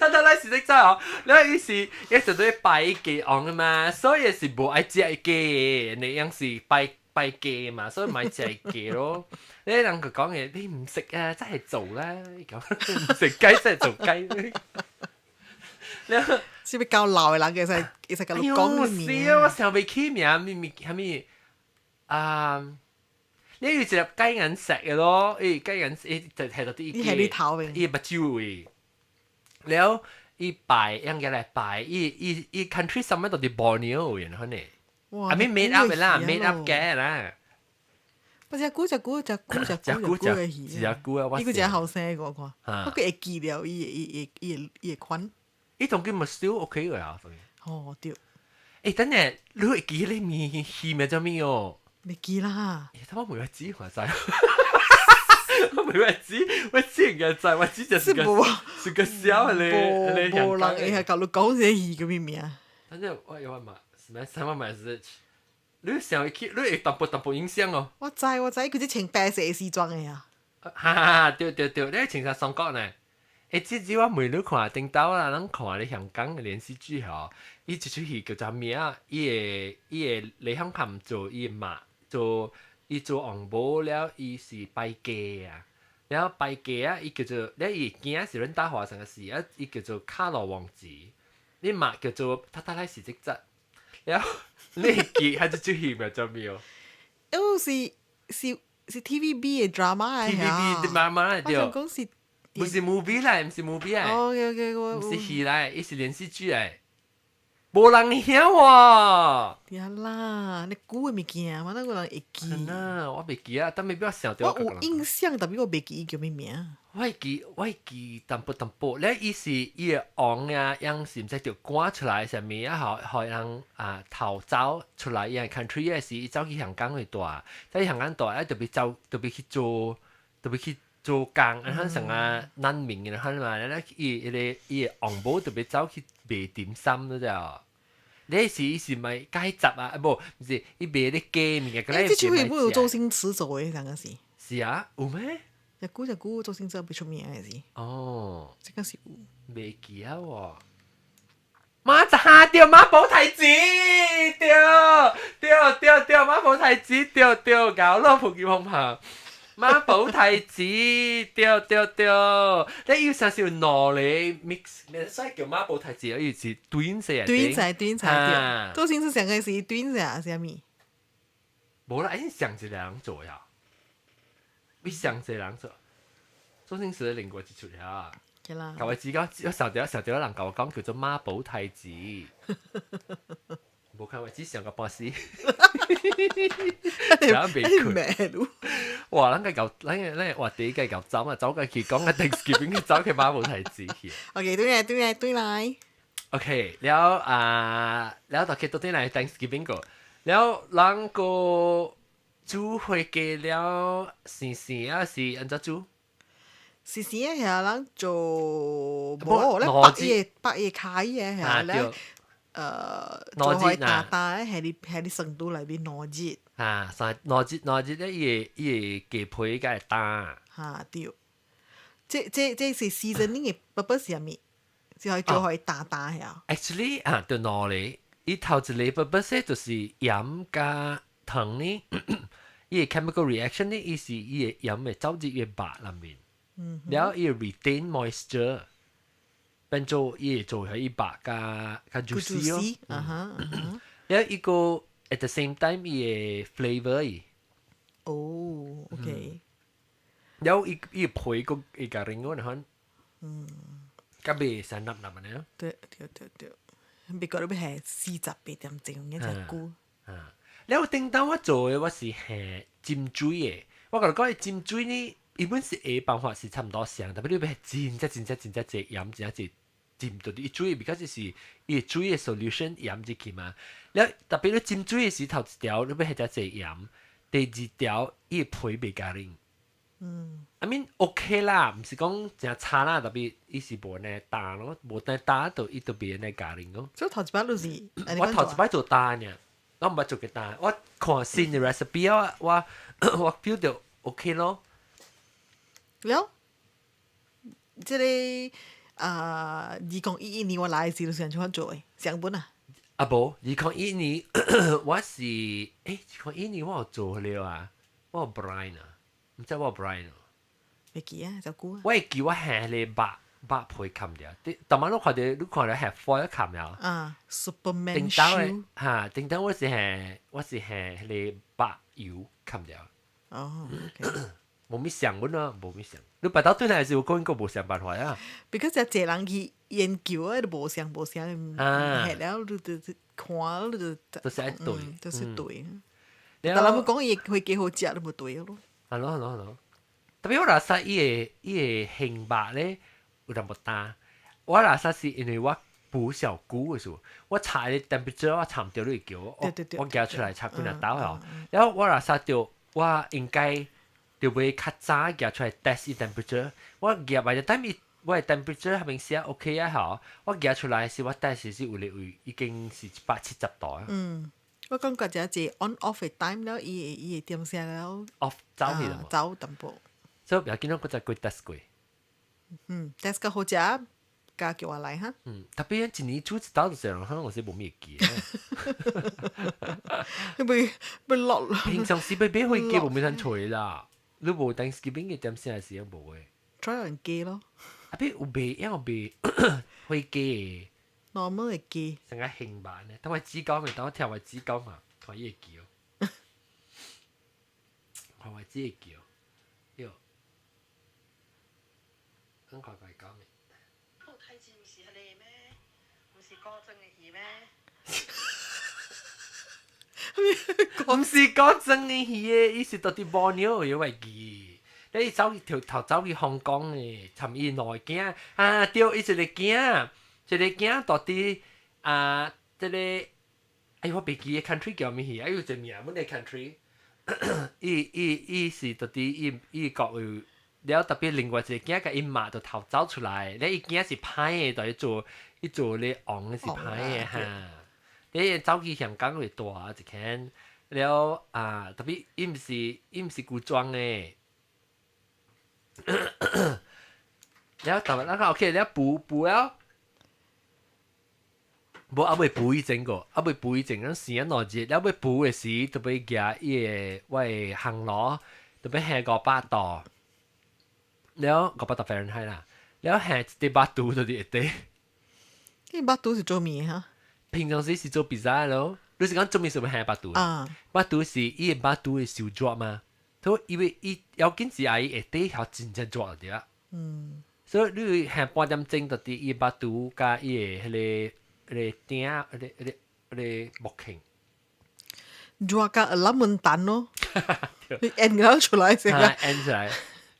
塔塔拉斯的質哦，你伊是伊就對拜雞翁啊嘛，所以是無愛食雞，你樣是拜拜雞嘛，所以唔愛食雞咯。你人佢講嘅，你唔食啊，真係做啦，咁唔食雞真係做雞。你是比較老嘅人其實其實佢講名。是啊，我想袂起名，咪咪啥物啊？你有一粒雞眼石嘅咯，誒雞眼石就睇到啲伊係你頭嘅，伊目睭位。了伊拜，應該來拜，伊伊伊 country 上面都佇 Borneo 然後呢，啊咪 made up 嘅啦，made up 嘅啦。我隻久隻久隻久隻久隻久嘅戲，隻久啊！伊個隻後生個看，我閣會記了伊伊伊伊伊款。伊當今咪 still OK 嘅啊！哦對。誒，等陣你會記你名戲名叫咩哦？未記啦。他媽沒記，我知。我沒記，我知應該知，我知就是個是個笑咧。無人會係共你講這戲叫咩名？等陣我有嘛？什麼什麼 message？你想會去，你會淡薄淡薄影響哦。我知我知，佢隻穿白色的西裝的啊。哈哈哈！對對對，你穿啥雙角呢？欸，這次我問你看頂頭啦，咱看咧香港的連續劇吼，伊這齣戲叫做咩啊？伊的伊的李香琴做伊的媽，做伊做翁某了，伊是拜雞啊，了拜雞啊，伊叫做了伊囝是任達華上個事啊，伊叫做卡羅王子，你媽叫做塔塔拉斯職責，了你會記彼這齣戲名做咩哦？哦，是是是 TVB 的 drama ，TVB 的 drama 對。我想講是。不是 movie 來，毋是 movie 來， OK OK，毋是戲來，伊是連續劇來。無人曉喎。對啦，你久的物件嘛，哪個人會記？啊，我袂記啊，但未必我想到。我有印象，但係我袂記伊叫咩名。我會記，我會記淡薄淡薄。咧，伊是伊個王啊，樣是毋知著趕出來啥物啊，予人啊逃走出來，伊個 country 的時，伊走去香港去住，在香港住啊，特別走，特別去做，特別去做工，啊，可成啊難民嘅，可嘛，咧伊伊個伊個王母特別走去賣點心嗰隻。你是伊是咪解雜啊？無，毋是伊賣咧假物件。欸，這齣戲不有周星馳做的，上個是？是啊，有咩？一久一久，周星馳袂出名的是。哦，這個是有。袂記啊喎。馬仔對馬寶太子，對對對對，馬寶太子對對，搞咯，福建風炮。馬寶太子，對對對，你要啥是兩個 mix，所以叫馬寶太子，伊是 twins 啊。 twins twins 對，周星馳上個是 twins 啊，啥物？無啦，伊上一個人做呀，伊上一個人做，周星馳另外一出呀。對啦。舊位子講，我上條上條人共我講叫做媽寶太子，無看我只上個半死。然後未困。哇！咱個舊，咱個咱個話題個舊走啊，走過去講個 Thanksgiving，走去媽寶太子去。 OK，對來對來對來。 OK，了啊，了就去到底來 Thanksgiving 個，了人個煮火雞了，生生啊是按怎煮？是生啊，遐人做無咧，白葉開嘅遐咧，做開大大嘅，係佇成都內面兩日。啊，三兩日兩日咧，伊個雞皮才會焦。哈對，這是 seasoning 嘅 purpose 是啥物？就係做開焦焦遐。 Actually 啊，就兩個，伊頭一個 purpose 就是鹽佮糖呢，伊個 chemical reaction 呢，伊是伊個鹽會走入伊個肉內面。了伊會 retain moisture，變做伊會做予伊肉較較 juicy 咯。了伊個 at the same time 伊個 flavour 伊。哦，OK。了伊伊皮個會共啉個你看。較袂生粒粒按呢。對對對對，別個都欲下48點鐘嘅才久。啊，了頂當我做的我是下浸水的，我共你講，浸水呢，伊本是下辦法是差毋多相，但欲你欲真正真正真正濟鹽，真正濟浸到伊水，比較就是伊水的 solution 鹽入去嘛。了特別你浸水的時頭一條，你欲下遮濟鹽，第二條伊的皮袂共啉。I mean OK 啦，毋是講誠差啦，特別伊是無按呢焦咯，無按呢焦就伊就袂按呢共啉咯。所以頭一擺就是，我頭一擺做焦爾，我毋捌做過焦。我看新的 recipe 啊，我 feel 到 OK 咯。了，這個啊，2011年我來的時就是按怎做的，上本啊。啊無，二零一一年我是，二零一一年我有做了啊，我有 brine 啊，毋知我有 brine 哦。袂記啊，就久啊。我會記我下個肉皮冚掉，逐擺你看著你看著下 foil 冚了。啊，Superman 頂當的哈，頂當我是下彼個肉油冚掉。哦，OK。無物想阮啊，無物想。你白頭對來是有講應該無相辦法啊。 because 遮濟人去研究啊，都無相無相，下了你就看你就。就是愛對。就是對。但人們講伊會幾好食都無對咯。係咯係咯係咯。特別我若說伊個杏肉咧有淡薄焦，我若說是因為我補小久的時候，我查個 temperature 我查毋著你會叫我，我舉出來查幾若兜吼。然後我若說著我應該著欲較早舉出來 test 伊 temperature，我舉來就等伊我的 temperature 還免寫 OK 啊吼，我舉出來時我 test 時有咧位已經是170度啊。嗯，我感覺這一 on off 的 time 了，伊會點聲了。 off 走去了無？走淡薄。所以不要緊，我再過 test 過。嗯，test 較好食，加叫我來哈。嗯，特別一年煮一道就這樣，可能我是無咩記。欲落。平常時欲買火雞無咩通揣啦，你無 Thanksgiving 嘅點聲時無的。 try 人雞咯。啊，比有賣，有賣火雞的。normal 的雞。成個興版呢，等我煮講咪，等我聽我煮講嘛，看伊會叫。看我煮會叫，喲。咱看佢講咩？太子毋是彼個咩？毋是古裝的戲咩？唔是講真嘅魚嘅，伊是到佇 Borneo 有位記。你走去頭頭走去香港嘅，尋伊內囝啊，對，伊一個囝，一個囝到佇啊，這個，哎，我袂記得 country 叫咩去，哎有一個名，阮個 country，伊伊伊是到佇伊伊國有了特別另外一個囝共伊媽就逃走出來，咧伊囝是歹的，就伊做伊做咧王的是歹的哈。你走去香港會大一間，了啊特別伊毋是伊毋是古裝的。了特別那個 OK，了補補了，無猶未補以前個，猶未補以前，咱時間兩日，了欲補的時，特別舉伊个我的烘爐，特別烘500度，了500度 Fahrenheit 啦，了烘一塊肉肚就佇下底。呢肉肚是做咩哈？平常時是做披薩咯，你是講做咩時候烘肉肚？啊，肉肚是伊個肉肚會燒熱嘛？所以因為伊要緊是愛下底曉真正熱對啊。所以你烘半點鐘就佇伊肉肚佮伊个彼個彼個鼎，彼個彼個彼個木罄。熱甲兩門蛋咯，你按佢出來先啊，按出來，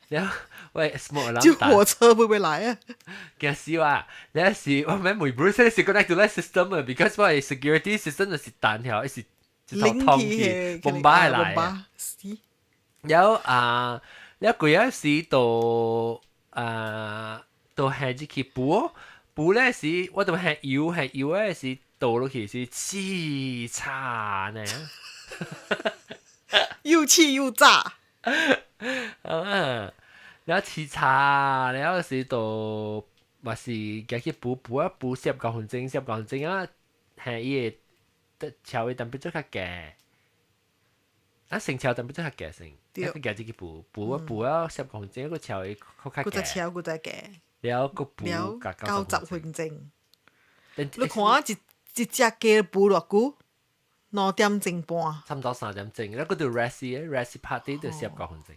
了喂，smoke alarm 救火車會唔會來啊？驚死我！了是我免問 Bruce 是 connect to 咱 system 啊，because 我 security system 就是彈條，是一頭通去，bomba 來。是。了啊，了幾仔時就啊，就下入去補，補咧時我就下油，下油咧時倒落去是氣炸呢。又氣又炸。啊，了氣炸，了時就嘛是加去補補啊補40分鐘，40分鐘啊，下伊個調伊 temperature 較低。啊，先調 temperature 較低先，一個夾入去補補啊補啊40分鐘，閣調伊閣較閣再調閣再低。了閣補 90分鐘。你看一一隻雞補偌久？2點鐘半。差毋多3點鐘，了閣就 rest rest 拍底就49分鐘。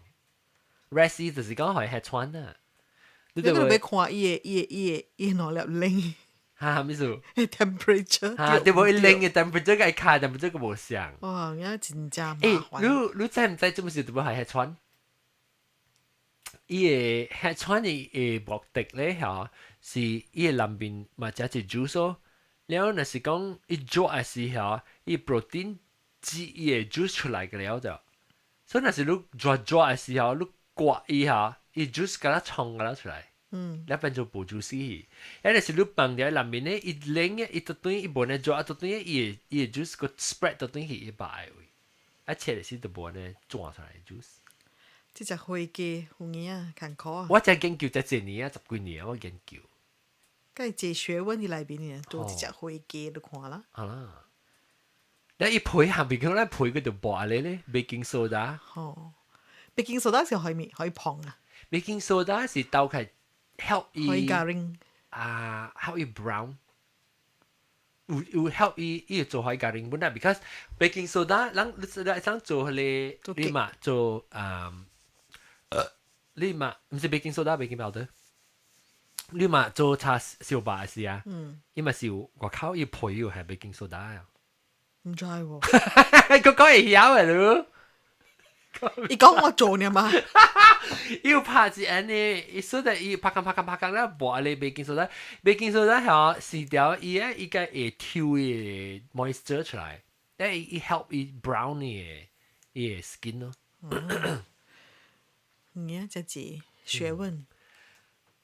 rest 就是講予伊下喘啊。你閣欲看伊个伊个伊个伊兩粒冷。哈，咩事？temperature。哈，對無伊冷的 temperature 佮伊跤 temperature 閣無相。哇，遐真正麻煩。你你知毋知做麼事特別係下喘？伊个下喘的的目的咧，吼，是伊个內面嘛食一 juice 哦。了若是講伊熱的時候，伊 protein 擠伊個 juice 出來個了就。所以若是你熱熱的時候，你刮伊下，伊 juice 敢若衝敢若出來。了變做無 juicy。啊，若是你放佇內面咧，伊冷的，伊就轉伊無呢熱，就轉伊個伊個 juice 閣 spread 就轉去伊肉的位，啊，切的時就無呢轉出來 juice。這隻火雞有影啊，艱苦啊！我才研究才一年啊，十幾年啊，我研究。該這學問佇內面呢，做一隻火雞你看啦。好啦，你伊皮下面講咱皮佢就薄咧咧，baking soda。吼，baking soda 是可以可以碰啊。 baking soda 是鬥開 help 伊。可以加零。啊，help 伊 brown。有有 help 伊伊做海咖喱本來，because baking soda，咱你你想做彼個，你嘛做啊？你嘛毋是 baking soda，baking powder。你嘛做炒燒肉時啊，伊嘛是有外口伊皮有係 baking soda 啊。毋知喎。個講會曉的咯。伊講我做呢嘛。伊有拍一按呢，伊說的伊拍工拍工拍工了，抹咧 baking soda，baking soda 吼是條伊咧伊個會抽伊個 moisture 出來，但伊 help 伊 brown 伊個伊個 skin 咯。嗯，這是學問。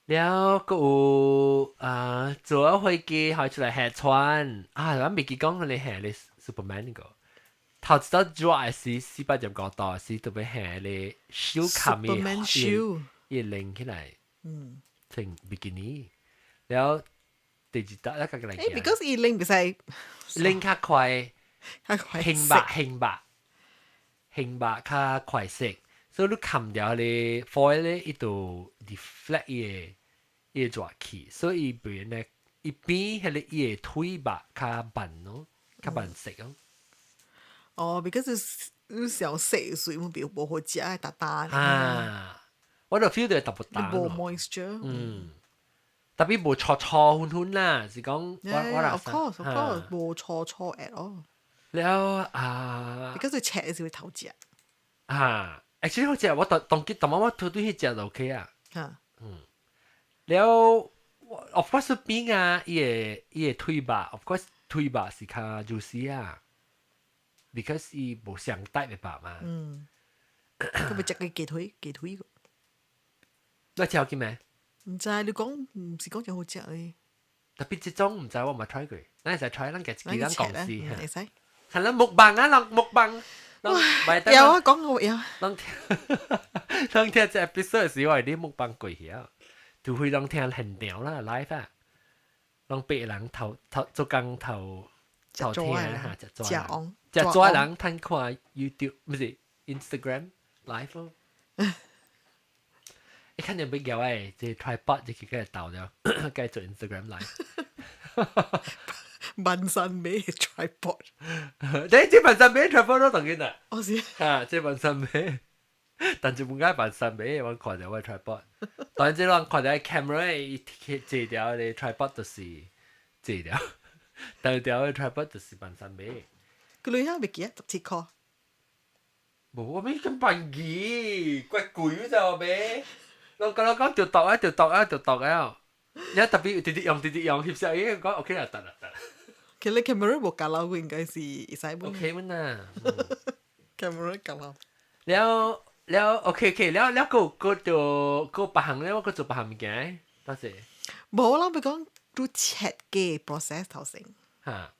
了，閣有啊，做咗飛機開出來下船啊！咱未記講你下咧 Superman 那個，頭一道熱的時400點五度時，特別下咧手冚伊，伊拎起來，成比基尼。了第二道一個來。誒，because 伊拎袂使拎較快，較快，輕白輕白輕白較快速，所以你冚掉咧 foil 咧，伊就 deflect 伊個。伊會熱氣，所以伊變咧，伊變彼個伊個腿肉較慢咯，較慢熟咯。哦，because 你小細，所以會比較無好食，沓沓。啊，我就 feel 到淡薄沓。無 moisture。嗯。特別無錯錯混混啦，是講我我 Of course, of course，無錯錯 at all。了啊，你嗰時切嘅時會頭食。啊，actually 好食，我當當當當我對對去食就 OK 啊。了，of course 邊啊，伊個腿肉，of course 腿肉是較 juicy 啊，because 伊無相帶的肉嘛。嗯。佢咪食個雞腿雞腿個。你食過未？毋知你講毋是講真好食咧。特別這種毋知我冇 try 過，咱會使 try，咱家自己咱公司。會使。係咱木棒啊，人木棒。有啊，講過有。攏聽，攏聽這 episode 時，我係啲木棒過去啊，除非攏聽現場啦，live 啊，攏八人頭頭做工頭頭聽嚇，食做人，食做人趁看 YouTube，毋是 Instagram live 咯。你看見欲舉誒，這 tripod 就去佢鬥咗，繼做 Instagram live。萬山買 tripod。你這萬山買 tripod 都當緊啊？哦是。嚇，這萬山買，但是唔該萬山買，我看著我 tripod。當然這人看著 camera 伊借掉個 tripod 就是借掉，但掉個 tripod 就是萬山買。佢女遐袂記得17箍。無，我咪咁笨記，怪貴就買。我講講就度啊，就度啊，就度啊！你特別直直用，直直用，翕相伊講 OK 啦，得啦，得啦。其實你 camera 無夾流，應該是會使本。 OK 本啊。 camera 夾流。了了 OK OK，了了閣閣做閣別項咧，我閣做別項物件，多謝。無啦，咪講做切嘅 process 頭先。嚇！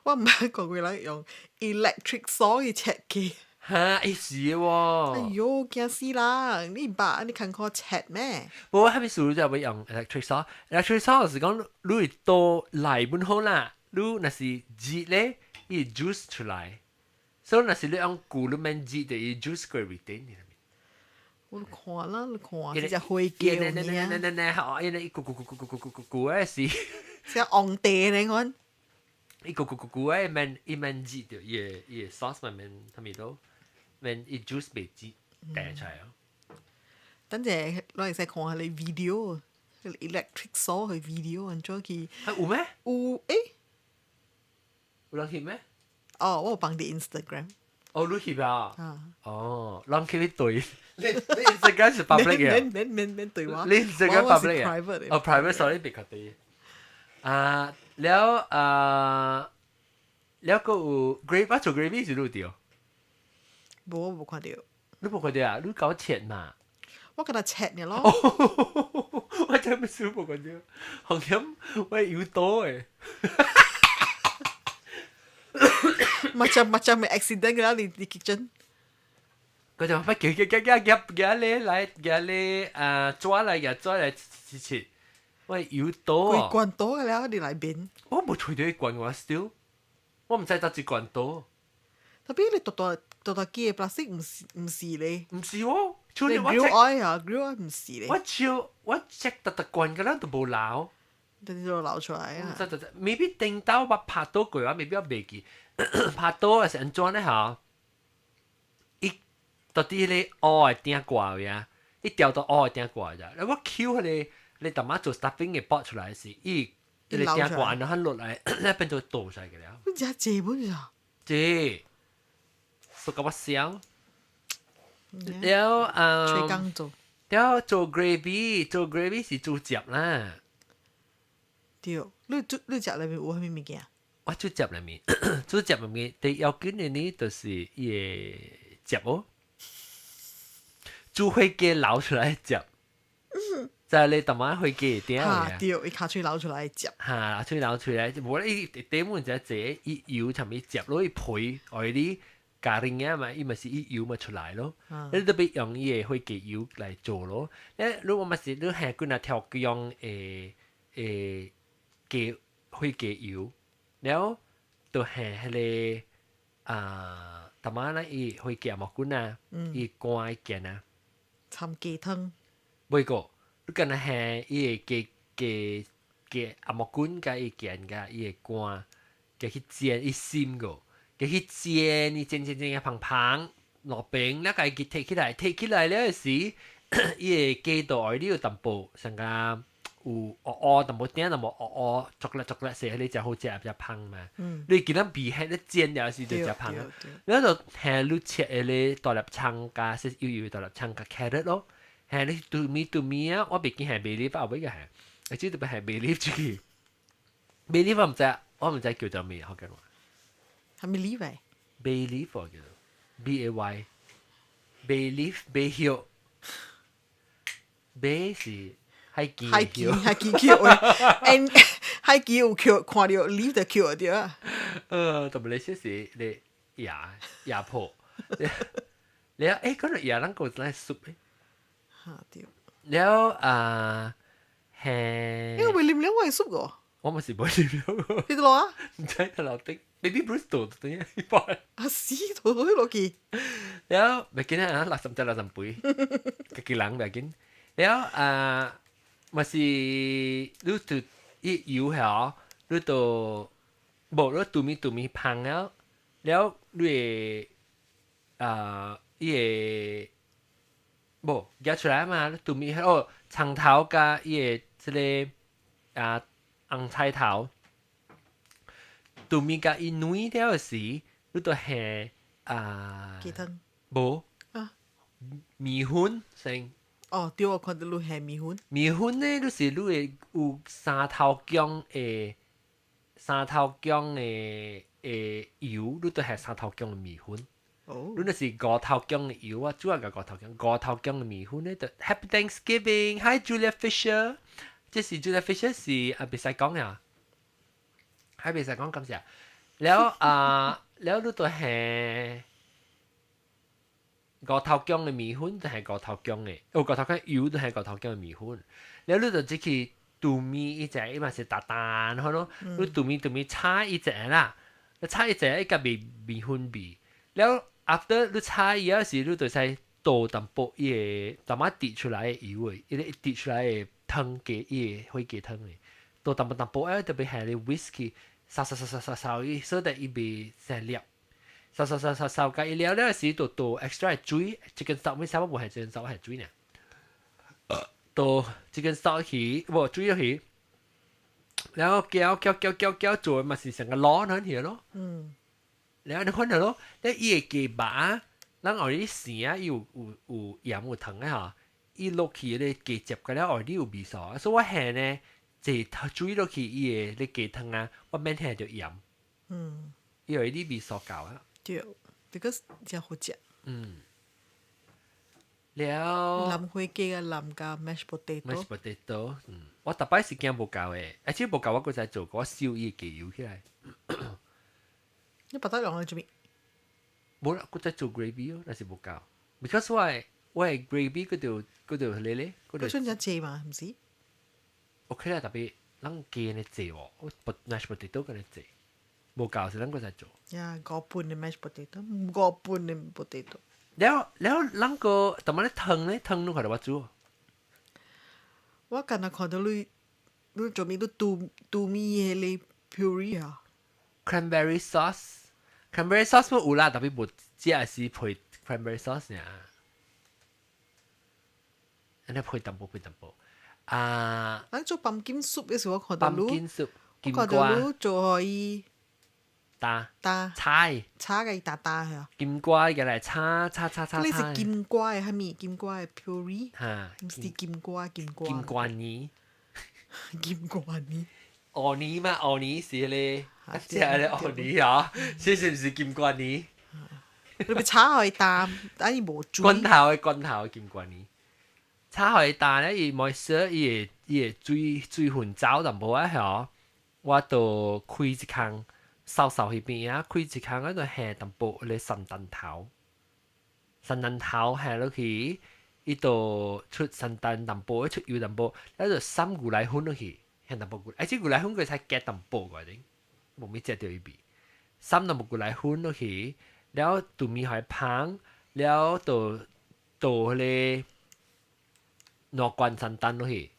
我毋捌看過人用 electric saw 去切雞。嚇！會死喎！哎喲，驚死人！你捌你看過切咩？無，我還沒試就欲用 electric saw。electric saw 是講你會刀來本好啦，你若是熱咧，伊 juice 出來。所以若是你用舊你免熱就伊 juice 過 retain。我看啦，你看，這隻火雞呢呢呢呢呢，好，伊咧一咕咕咕咕咕咕咕咕咕的是。像紅茶呢款。伊咕咕咕咕的免伊免熱就伊個伊個 sauce 嘛免啥物都。免伊 juice 袂熱彈出來哦。等陣我會使看下你 video，electric saw 嘅 video 按怎去？啊有咩？有欸？有人翕咩？哦，我有放佇 Instagram。哦，你翕啊？啊。哦，人去對，你 Instagram 是 public 嘅？免免免免對我。你 Instagram public 嘅？哦，private，sorry，別確定。啊，了啊，了閣有 gravy，我做 gravy 是你對？無，我無看著。你無看著啊？你搞切嘛？我共他切爾咯。我真係少無看著，紅險我有刀的。 Macam-macam accident 啦，你你 kitchen。佢就乜叫叫叫叫夾咧來夾咧啊抓來夾抓來切切，喂有刀啊！規罐刀嘅了，你內邊。我無揣著一罐我 still，我毋知佗一罐刀。特別你大大大大支嘅 plastic 毋是毋是咧？毋是哦，你 grill oil 啊，grill oil 毋是咧。我照我 check 逐逐罐嘅啦，都無流。等就流出來啊！得得得，maybe 頂到我拍刀過，我 maybe 我袂記。拍刀係是按怎咧嚇？伊到底迄個烏的鼎蓋位啊，伊掉到烏的鼎蓋咋？我抾彼個你淡仔做 stuffing 嘅剝出來時，伊彼個鼎蓋按怎落來，咧變做倒出來嘅了。你食濟本咋？濟，說甲我笑。了啊，吹工做。了做 gravy，做 gravy 是煮汁啦。對，你煮你食內面有啥物物件？我煮汁內面，煮汁內面第要緊的呢，就是伊個汁哦。煮火雞流出來的汁，在你淡仔火雞的鼎啊。對，伊尻喙流出來的汁。哈，尻喙流出來，無咧伊底滿只濟，伊油啥物汁落，伊皮愛你加奶啊嘛，伊嘛是伊油嘛出來咯。你特別用伊個火雞油來做咯。咧，如果嘛是你下幾若條用誒誒雞火雞油，了就下彼個啊，淡仔咧伊火雞蘑菇啊，伊乾見啊。摻雞湯。袂過，你敢若下伊個雞雞雞紅毛菌佮伊見佮伊個乾，共去煎伊滲過，共去煎伊煎煎煎個香香落邊，了共伊提起來，提起來了時，伊個雞肚內有淡薄像個有烏烏淡薄點，淡薄烏烏 chocolate chocolate 色，你食好食比較芳嘛。你見咱味迄咧煎了時就食芳啊。你就下你切的咧大粒蔥加細幼幼大粒蔥加 carrot 咯，下你拄咪拄咪啊，我袂記下 bay leaf 後尾個下，而且特別下 bay leaf 出去，bay leaf 我毋知，我毋知叫做咩，福建話。係咪 leaf 嚟？ Bay leaf 叫做 B A Y，bay leaf bay 葉，bay 是海墘。海墘海墘叫誒，海墘有叫看到 leaf 就叫對啊。特別你說是你椰椰婆，你啊誒，嗰個椰咱個來 soup 誒。嚇對。了啊，係。因為啉了我係 soup 個。我咪是冇啉了。你落啊？唔知得落的，Baby Bruce 做對啊。啊死，倒倒落去。了，袂緊啊，60隻60杯，家己人袂緊。了啊，嘛是你就一油曉，你就無你拄咪拄咪芳了，了你會啊，伊會無夾出來嘛？你拄咪哦，蔥頭佮伊個這个啊紅菜頭，拄咪佮伊軟了時，你就下啊，雞湯。無啊，麵粉先。哦，對，我看到你下麵粉。麵粉呢，就是你會有三頭薑的三頭薑的的油，你都下三頭薑的麵粉。哦。你若是五頭薑的油啊，主要個五頭薑，五頭薑的麵粉呢，就 Happy Thanksgiving，Hi Julia Fisher，這是 Julia Fisher 是啊，袂使講呀，還袂使講感謝。了啊，了你都下五頭薑的麵粉，就係五頭薑的，哦，五頭薑油都係五頭薑的麵粉。了你就只去拄麵一隻，伊嘛是沓沓，好咯。你拄麵拄麵炒一隻啦，你炒一隻伊個味麵粉味。了 after 你炒伊啊時，你就使倒淡薄伊個淡仔滴出來的油的，伊個滴出來的湯雞，伊個火雞湯的，倒淡薄淡薄啊，特別下咧 whisk 捎捎捎捎捎捎伊，所以伊袂生粒。捎捎捎捎捎，甲伊了了時，就倒 extra 水，chicken stock 咩啥物無係 chicken stock 係水呢？倒 chicken stock 去，無水落去，然後攪攪攪攪攪做嘛是成個滷那樣咯。然後你看到咯，你伊個雞肉，咱後日生啊，伊有有有鹽有糖的吼，伊落去咧雞汁個了後日有味素，所以我下呢，這水落去伊個咧雞湯啊，我免下著鹽。因為你味素夠啊。對，because 真好食。了。淋火雞啊，淋加 mashed potato。 mashed potato，我逐擺是驚無夠的，而且無夠我閣再做，我燒伊個雞油起來。你白得兩個做咩？無啦，閣再做 gravy 哦，若是無夠。because 我的 gravy 嗰度嗰度迄個咧，嗰度。嗰陣濟嘛，毋是？ OK 啦，特別咱雞呢濟喎，我 mashed potato 嗰呢濟，無夠是咱閣再做。呀，五半的 mashed potato，五半的 potato。了了，咱個淡仔咧湯咧，湯你看到我煮？我敢若看到你，你做咩？你拄拄米彼个 puree 啊？Cranberry sauce，cranberry sauce 有啦，特別無食是配 cranberry sauce 爾。按呢配淡薄配淡薄。啊！咱做 pumpkin soup 的時候，我看到你。 pumpkin soup，我看到你做予伊打打炒炒個伊打打係啊。金瓜過來炒炒炒炒。你是金瓜的蝦米？金瓜的 puree？哈，毋是金瓜金瓜。金瓜泥。金瓜泥。芋泥嘛，芋泥是迄个，食个芋泥啊，這是毋是金瓜泥？你欲炒予伊焦，等伊無水。罐頭的罐頭的金瓜泥，炒予伊焦咧，伊 moisture 伊會伊會水水分走淡薄仔吼，我就開一空，掃掃彼邊啊，開一空啊，就下淡薄咧三蛋頭，三蛋頭下落去，伊就出三蛋淡薄，出油淡薄，了就捎牛奶粉落去，下淡薄牛，而且牛奶粉閣使加淡薄個陣，無咪食著伊味，捎淡薄牛奶粉落去，了拄麵予伊芳，了就倒彼個兩罐三蛋落去。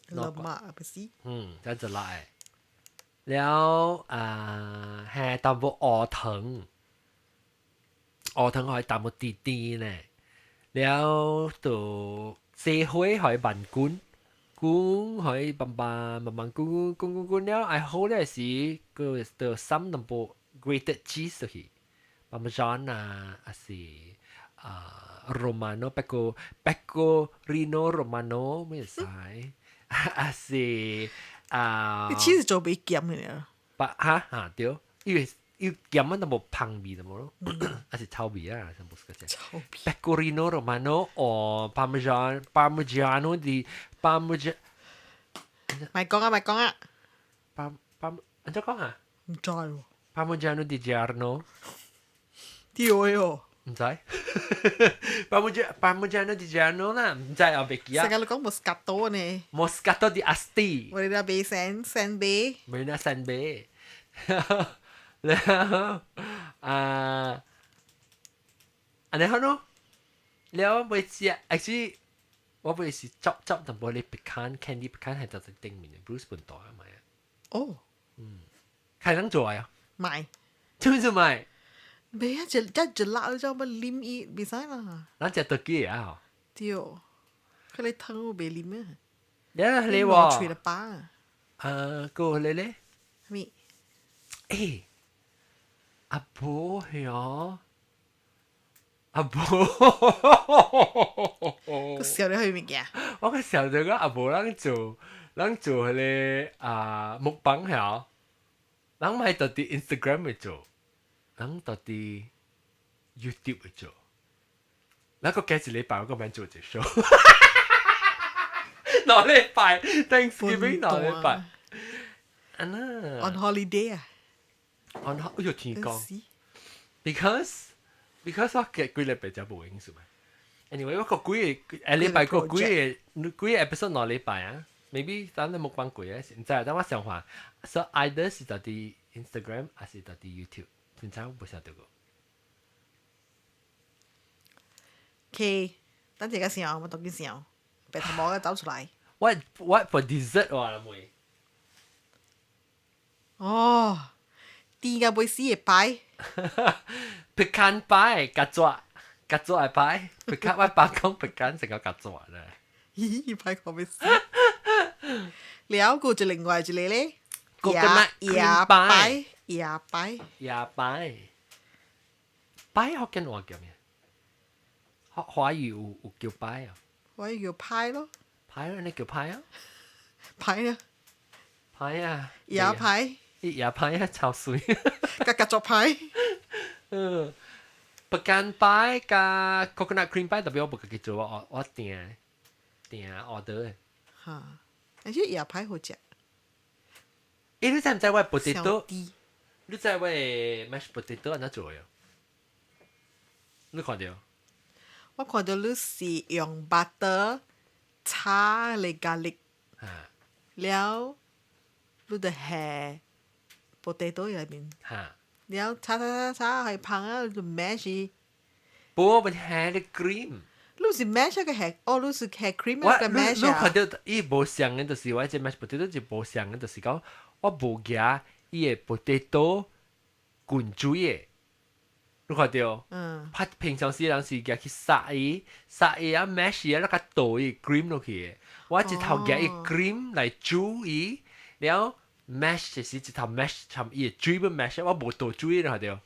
老馬不是？嗯，這樣子來。了啊，下淡薄烏糖，烏糖予伊淡薄甜甜呢。了就洗火予伊慢滾，滾可以慢慢慢慢滾滾滾滾了，愛好咧時，個就摠淡薄 grated cheese 落去，Parmesan 啊，還是啊 Romano Pecorino Romano 咩使，還是啊，你 cheese 做袂鹹嘅呢？白哈哈對，因為伊鹹啊淡薄芳味淡薄咯，還是臭味啊，全部是個只。臭味。 Pecorino Romano 或 Parmesan Parmigiano di Parmigiano 咪講啊，咪講啊！ Par Par 按怎講啊？唔知喎。 Parmigiano di Giarno 對哦。唔知。 Parmigiano di Giarno 啦，唔知啊，袂記啊。成日你講 Moscato 呢？Moscato di Asti。我哋都俾成成杯。咪那三杯。แล้ว啊，按呢好咯。了袂食，actually 我袂是執執淡薄你 pecan candy pecan 係就喺頂面嘅，Bruce 本袋啊買啊。哦。嗯，開人做啊？買。做做買？未啊，一一一辣你知乜啉伊袂使啦。咱食特雞啊？對，佢哋湯我袂啉啊。你你喎？喙就飽。啊，個你咧？咩？誒，阿婆係啊。阿婆，個笑你去物件？我個時候就講阿婆，咱做彼个啊木板曉，咱毋係到佇 Instagram 去做，咱到佇 YouTube 去做，咱個加一禮拜我個免做一個 show，2禮拜 Thanksgiving 2禮拜，啊那 On holiday 啊？On 哎呦天光，because 我嘅幾禮拜就無影數嘛。Anyway，我個幾個禮拜個幾個幾個 episode 2禮拜啊，maybe 咱都冇關過啊，唔知，等我想看。So either 是佇 Instagram，還是佇 YouTube，現在我無曉得個。 OK，等陣個時候，我當緊時候，白頭毛嘅走出來。 What for dessert 哇，阿妹？哦，甜到欲死嘅派。 Pecan pie，夾爪，夾爪嘅派，pecan 我爸講 pecan 成個夾爪咧。咦，派講欲死。了個就另外一個咧， coconut 椰派，椰派，椰派，派福建話叫咩？華語有叫派啊？華語叫派咯。派咯，你叫派啊？派啊！派啊！椰派。椰派啊，超水。夾夾作派。嗯，pecan pie 加 coconut cream pie 特別我無家己做，我訂 order 的。嚇！而且椰派好食。欸，你知毋知我 potato？你知我 mashed potato 按怎做的？你看著？我看到你是用 butter 炒咧 garlic，了你就下 potato 入面。了炒炒炒炒係香啊，就 mash。不，我下咧 cream。你是 mash 個下，哦，你是下 cream 個 mash 啊？你看到伊無相的，就是我這 mashed potato 就無相的，就是講我無夾伊的 potato 滾水的。你看到？嗯。拍平常時人是夾去殺伊，殺伊啊 mash 伊啊，那個倒伊 cream 落去的。我一頭夾伊 cream 來煮伊，了 mash 就是一頭 mash 參伊的水要 mash，我無倒水，你看到？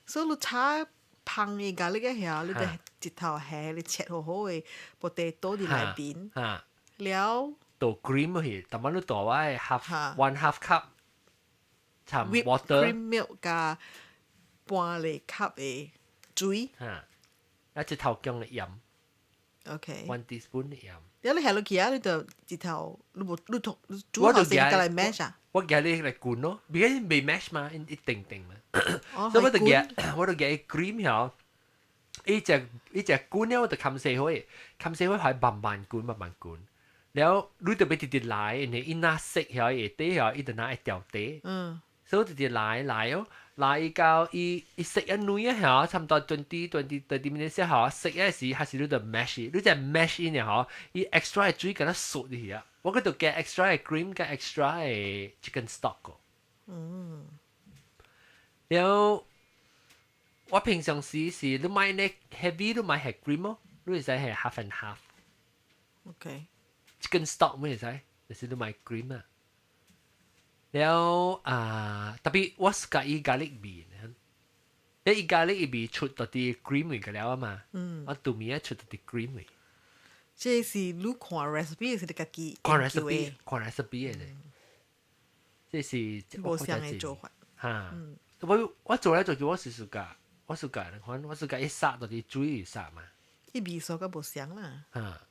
所以你炒香的咖喱個下，你就一頭下你切好好的 potato 佇內邊，了倒 cream 落去，逐擺你倒我的 half one half cup 參 water cream milk 加半個 cup 的水。嚇，啊一頭薑的鹽。 OK。 One teaspoon 的鹽。了你下落去啊，你就一頭你無你同煮頭先過來 mash 啊？我夾你來滾咯，別個未 mash 嘛，一定定嘛。所以我就夾，我就夾 cream 曉，伊隻滾了我就冚細火，冚細火係慢慢滾，慢慢滾。了你就欲直直來，因為伊若熟曉，下底曉，伊就若會掉底。所以我直直來來哦，來到伊熟一軟啊曉，差不多 20 20 30 minutes 曉，熟一時還是你就 mash，你隻 mash 伊爾嗬，伊 extra 的水敢若縮入去啊。我嗰度加 extra 的 cream 加 extra 的 chicken stock 個。了，我平常時是你買呢 heavy 你買係 cream 咯，你會使係 half and half。 OK。chicken stock 咩使？就是你買 cream 啊。了啊，特別我是佮意 garlic 味，你伊 garlic 味出到啲 cream 味個了啊嘛。我杜面啊出到啲 cream 味。這是你看 recipe 是你家己看 recipe 看 recipe 的，這是無相的做法。哈，我做來做去我是自家，我自家，看我自家一殺到啲水殺嘛。伊味素較無相啦。哈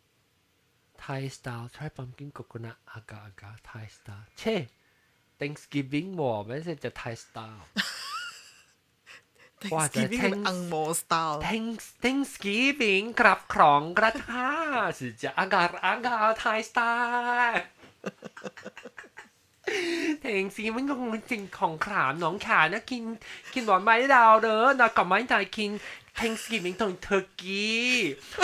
，Thai style try pumpkin coconut agar agar Thai style，切，Thanksgiving 喎，咩先叫 Thai style？哇！就係紅毛 style。 Thanksgiving กลับของกระทะ是食 agar agar Thai style。Thanksgiving ของจริงของขรามน้องขานะกินกินหวานไม้ดาวเด้อนะกับไม้ตายกิน Thanksgiving ตรง turkey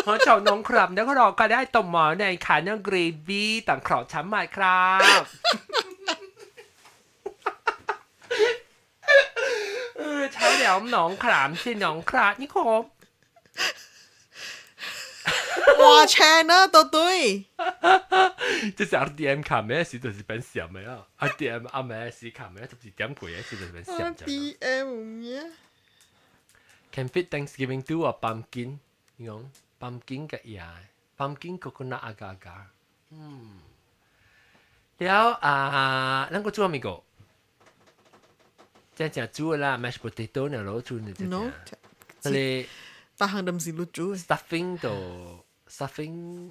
เพราะเจ้าน้องครับแล้วก็เราก็ได้ต้มหมอในขาเนื้อเกรวี่ต่างขรอบช้ำมาครับเออเช้าเดี๋ยวหนองขรามสิหนองขราดนี่ครบ哇 channel 都對，這是 RDM 卡咩時就是變閃的啊，RDM 阿咩時卡咩，十二點幾的時就是變閃。 RDM 嘅。 Can fit Thanksgiving do a pumpkin，你講 pumpkin 嘅嘢，pumpkin coconut agar agar。嗯，了啊，咱個做咩個？這只煮啦，mashed potato 呢攞煮呢隻。 No，你逐項都毋是你煮。 Stuffing 就 stuffing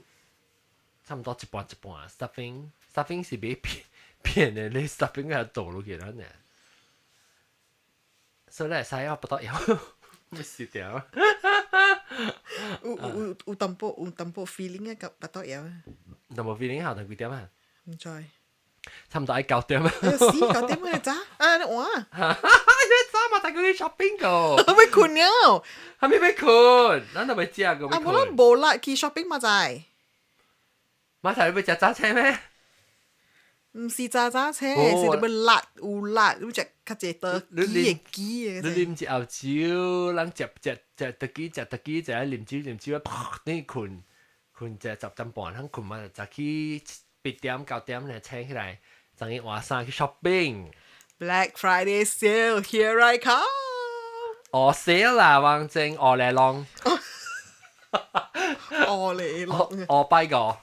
差唔多一半一半，stuffing 是買片片的，你 stuffing 係倒落去啦呢。所以咧，使我不得了，咪死掉。有有有淡薄有淡薄 feeling 啊，甲不得了。淡薄 feeling 下頭幾點啊？毋知。差唔多愛9點啊！死9點你早啊！你換。你早嘛帶佢去 shopping 個。欲睏了。還沒欲睏，咱都欲食個。啊，無咱無力去 shopping 嘛在。馬仔你欲食早餐咩？毋是早早餐，是你欲力有力，你食較濟多雞的雞的。你啉一後酒，咱食食食特雞食特雞，食啉酒啉酒，噗！你睏睏食10點半，通睏嘛，早起8點9點咧醒起來，昨日換衫去 shopping。 Black Friday sale, here I come！哦 sale 啦，王正哦嚟浪。哦嚟浪。哦拜個。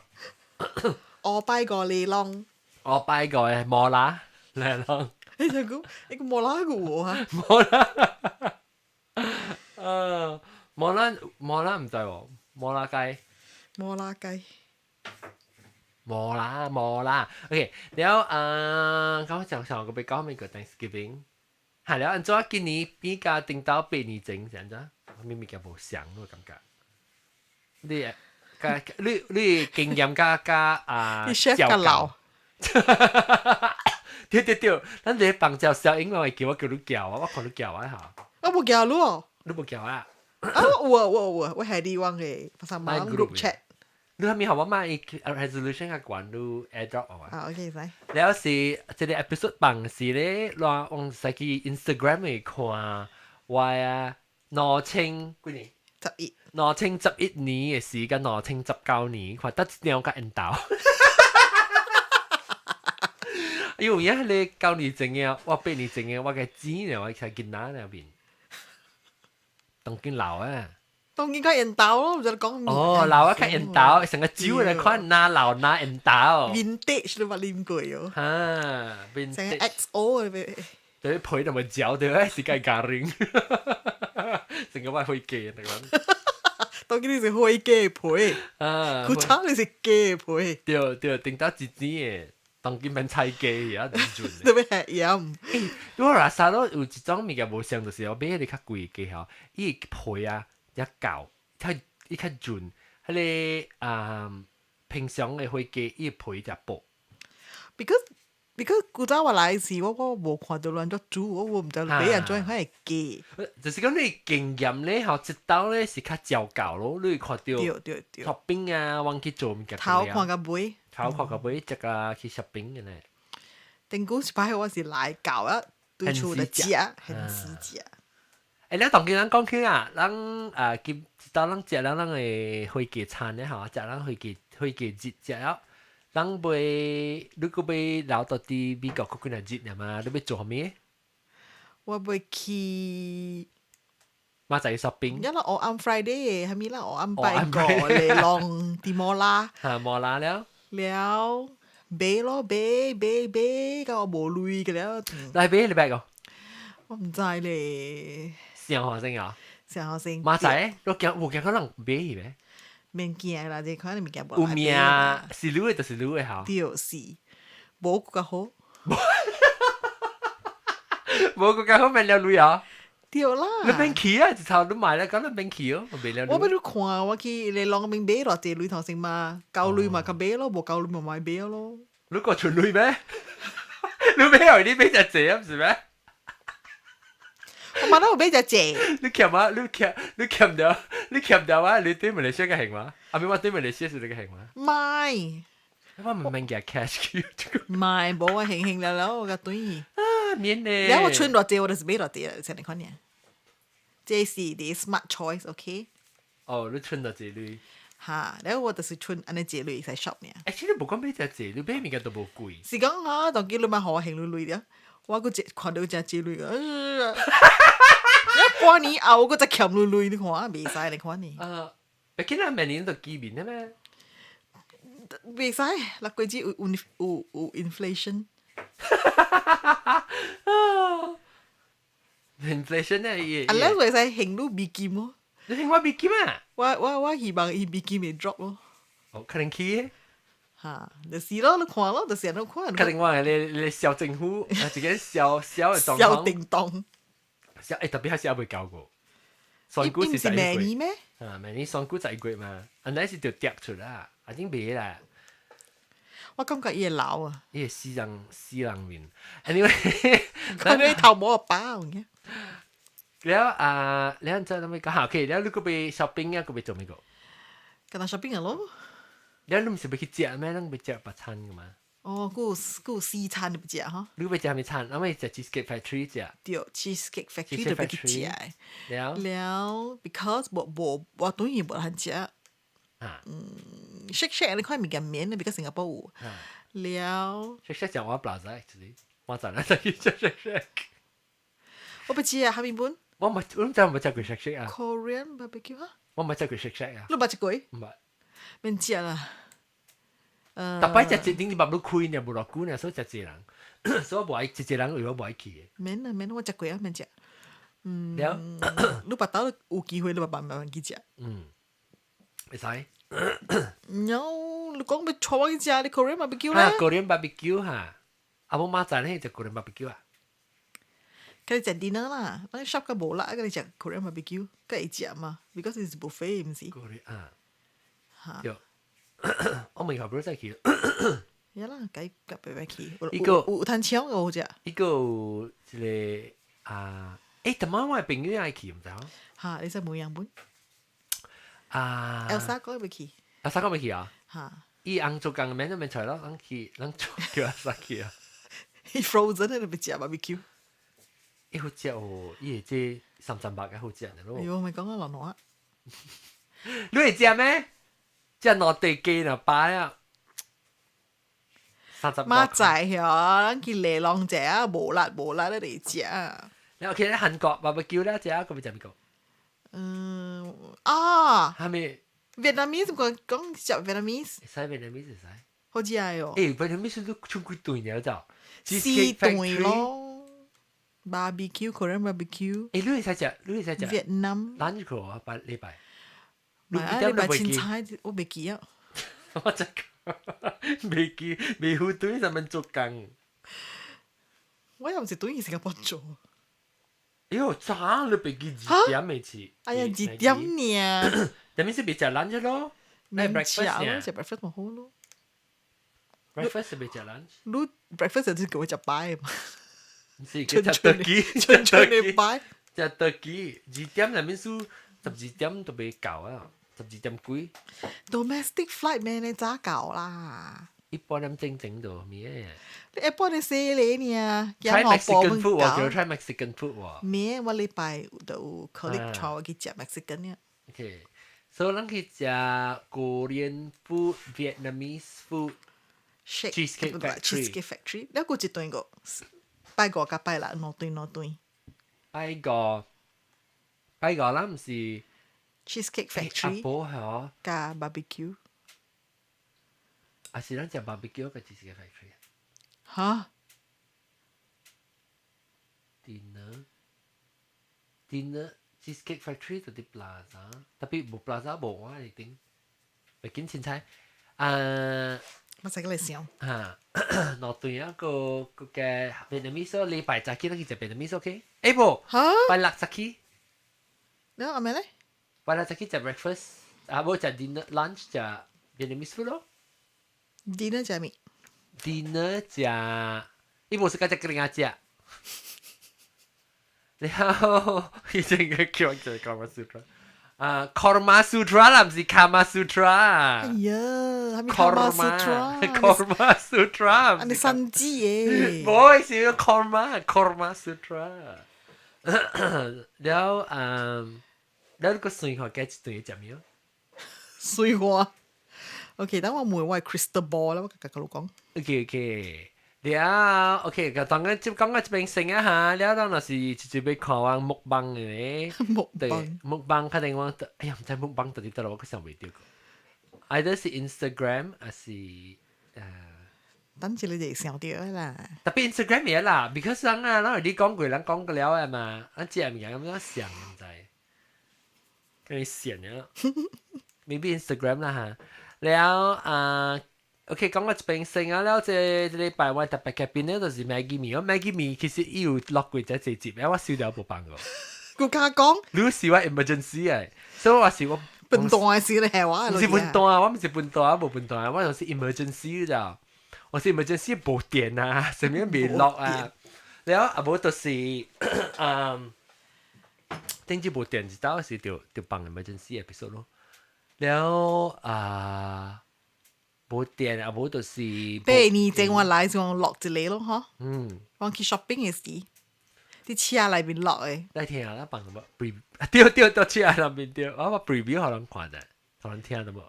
哦拜個嚟浪。我拜個嘅摩拉嚟浪。你就講你個摩拉個喎嚇。摩拉。摩拉摩拉唔對喎，摩拉雞。摩拉雞。摩拉摩拉，OK，然後剛剛上個比講咩個 Thanksgiving，係了，按怎今年比較頂到8年前，是按怎？咩物件無相我感覺。你加你你經驗加加啊，你 chef 較老。對對對，咱佇房照小英我會叫我叫你叫啊，我看你叫啊嚇。我無叫你哦。你無叫啊？啊，有啊有啊有，我係你往嘅，發生 group chat。你係咪學我買 resolution 較懸，你 AirDrop 啊？啊，OK，使。了是這個 episode 放時咧，我往使去 Instagram 裡看，我啊2000幾年？十一。2011年嘅時間，2019年，看得一兩個緣投。因為影迄個9年前嘅，我8年前嘅，我嘅錢呢，我喺囡仔那邊，當今老啊。當然較緣投咯，唔知你講。哦，老啊較緣投，成個酒來看，哪老哪緣投。 Vintage 都捌啉過哦。哈，vintage。成個 XO 嘅。對，皮同埋嚼對，是計咖喱。成個我火雞那個。當然你是火雞皮。啊。古早你是雞皮。對對，頂到一錢的。當今免菜雞也真準。特別係鹽。我拉薩咯有一種物件無相，就是我買迄個較貴的雞吼，伊皮啊也厚，較伊較潤。彼個啊平常的火雞，伊皮就薄。 Because 古早我來時，我無看到人怎煮，我毋知別人怎樣會雞。就是講你經驗咧，吼，一道咧是較糟糕咯，你會看到對對對。 shopping 啊，往去做物件。頭看到尾。頭看到尾，這個去 shopping 嘅咧。頂古一擺我是來到啊，對厝就食，現時食。欸，你當今咱講起啊，咱啊今一道咱食咱咱的火雞餐咧吼，食咱火雞火雞節食了，人袂，你閣欲留到佇美國閣幾若日嘛？你欲做啥物？我欲去。馬仔 shopping。一啦，我按 Friday 係咪啦？我按拜個嚟浪啲摩拉。嚇，摩拉了。了，買咯，買買買，到我無鐳個了。來買你買個？我毋知咧。上學生啊？上學生。馬仔，你驚有驚可能買去咩？免驚啦，這款物件無。有命，是你的就是你的吼。對，是，無閣較好。無閣較好免了鐳啊！對啦。你免去啊！一頭你買了，咁你免去哦，袂了。我欲你看，我去你啷邊買偌濟鐳頭先嘛，夠鐳嘛較買咯，無夠鐳嘛莫買咯。你個存鐳咩？你買後你買隻濟啊，毋是咩？我嘛都有買隻濟。你欠啊？你欠你欠掉？你欠掉啊？你對馬來西亞個行嗎？啊，咪我對馬來西亞是這個行嗎？唔係。我唔明嘅 cash 去。唔係，無我行行了了，我甲對。啊，免咧。了我存偌濟，我就是買偌濟啦，像你看爾。這是 the smart choice，OK？哦，你存偌濟鐳？哈，了我就是存按呢濟鐳會使 shop 爾。欸，其實無講買誠濟，你買物件都無貴。是講啊，當今你莫予我還你鐳了，我閣一看到誠濟鐳，一半年後我閣再欠你鐳，你看袂使你看呢。啊，別緊啊，每年都見面的咩？袂使，六個月有有有有 inflation。 inflation 咧，伊。啊，你會使還你美金哦？你還我美金啊？我希望伊美金會 drop 咯。哦，可能去。哈，就是咯，你看咯，就是按呢看。可能我係你你小政府，啊，一個小小的狀況。小叮當。小欸，特別還是還未交過。選舉是明年咩？啊，明年選舉11月嘛，啊，那是就跌出啦，已經袂啦。我感覺伊會老啊。伊會死人死人面，anyway，看你頭毛包嘅。了啊，了再諗咩講？OK，了你閣欲 shopping 啊，閣欲做咩個？干焦 shopping 咯。了你毋是欲去食咩？咱欲食別餐个嘛？哦，閣有閣有西餐你欲食吼？你欲食啥物餐？咱欲食 Cheesecake Factory 食。對，Cheesecake Factory 就欲去食。了。了，because 無無我等於無通食。啊。嗯，Shake Shack 呢款物件免的，because 新加坡有。了。 Shake Shack 食我 Plaza actually，我昨日就去食 Shake Shack。我欲食啊，啥物本？我冇，我毋知我無食過 Shake Shack 啊。 Korean barbecue 啊？我無食過 Shake Shack 啊。你捌食過？毋捌。免食啦。逐擺食一頂你目你開呢，無偌久呢，所以食濟人，所以我無愛一個人，為我無愛去的。免啦免，我食過啊，免食。嗯。了。你別兜有機會，你慢慢去食。嗯。會使。有，你講欲帶我去食你 Korean barbecue 咧？ Korean barbecue 哈，啊無馬仔咧食 Korean barbecue 啊？佮你食 dinner 啦，咱 shop 較無力，佮你食 Korean barbecue，佮會食嘛？Because it's buffet 毋是？ Korean 啊。對。我明後不再去。呀啦，該夾白白去。伊個有趁錢有食。伊個有一個啊，欸，逐擺我的朋友愛去，毋知影。哈，你使問樣本？啊。 Elsa 講欲去。 Elsa 講欲去啊？哈。伊翁做工免都免出咯，咱去，咱做叫 Elsa 去啊。伊 frozen 喺度欲食 barbecue。伊好食哦，伊會這三層肉較好食的咯。哎喲，咪講啊，老挪。你會食咩？食兩塊雞兩包啊！30 馬仔遐，咱去禮浪食啊，無力無力咧嚟食。你 OK 咧？韓國 barbecue 咧食，閣欲食邊個？嗯啊。啥物？Vietnamese 講講食 Vietnamese。會使 Vietnamese 會使。好食哦。欸，Vietnamese 都剩幾頓爾咋？四頓咯。Barbecue Korean barbecue。欸，你會使食？你會使食？Vietnam。咱去啊，拜禮拜。唔係，禮拜凊彩，我袂記啊。我真袂記，袂赴對上面做工。我又毋是對去新加坡做。哎喲，早你袂記2點的去。哎呀，2點爾。點是袂食 lunch 咯？免食咯，食 breakfast 咪好咯。 breakfast 是袂食 lunch。你 breakfast 就是叫我食擺嘛。是食 turkey，純純的擺。食 turkey，二點內面數12點都袂到啊。12點幾。 Domestic flight 咩？你早到啦。一般點正整到咩？你一般你死你呢？ Try Mexican food 喎，叫 try Mexican food 喎。咩？我禮拜就有 colleague 帶我去食 Mexican 呢。 OK，所以咱去食 Korean food、Vietnamese food。Shake Cheesecake Factory Cheesecake Factory，了閣一頓個拜五佮拜六兩頓兩頓。拜五拜五啦，毋是 Cheesecake 阿 Factory 婆係加 barbecue。還是咱食 barbecue 個 Cheesecake Factory？嚇？ Dinner dinner Cheesecake Factory 就佇 Plaza，tapi 無 Plaza 無我一定。袂緊凊彩，啊。我使個來想。嚇，兩頓啊個個嘅 Vietnamese 禮拜早起咱去食 Vietnamese OK？欸無，嚇？拜六早起。你阿咩咧？拜六早起食 breakfast，啊無食 dinner lunch 食 Vietnamese food 咯。 Dinner 食咩？ Dinner 食，伊無是甲食格林食。然後以前個叫做 Kama Sutra，啊，Korma Sutra 啦，毋是 Kama Sutra。哎呀，係咪 Kama Sutra？ Korma Sutra。啊，你新知嘅。無，是 Korma Korma Sutra。了嗯，了個水貨加一頓食咩？水貨。OK，等我問我 crystal ball 啦，我甲甲你講。 OK OK。了，OK，個當然就講到這邊先啊哈，了當若是直接欲看我 mukbang 的咧， mukbang 對，mukbang 確定我，哎呀，毋知 mukbang 佇佗落，我想袂著。either 是 Instagram 還是等住你哋想著啦。 Tapi Instagram 會啦，because 人啊，咱有你講過，人講過了的嘛，咱這物件咁樣想，毋知，跟你想了，maybe Instagram 啦哈，了啊。OK，講到這邊先啊，了這這禮拜我特別嘅邊咧，就是 Maggi 麵。我 Maggi 麵其實伊有落過這這集，我收了無放過。顧家講，你是我 emergency 嘅，所以我是我笨蛋嘅事你係話？毋是笨蛋啊，我毋是笨蛋啊，無笨蛋啊，我就是 emergency 咋。我是 emergency 無電啊，啥物未落啊。了啊無就是嗯，頂次無電一道是就就放 emergency episode 咯。了啊。無電啊，無就是。 8年前我來時，我落一個咯，嗬。嗯。我去 shopping 嘅時，佇車內面落的。來聽啊，咱放無 preview，對對對，車內面對，我把 preview 予人看者，予人聽著無？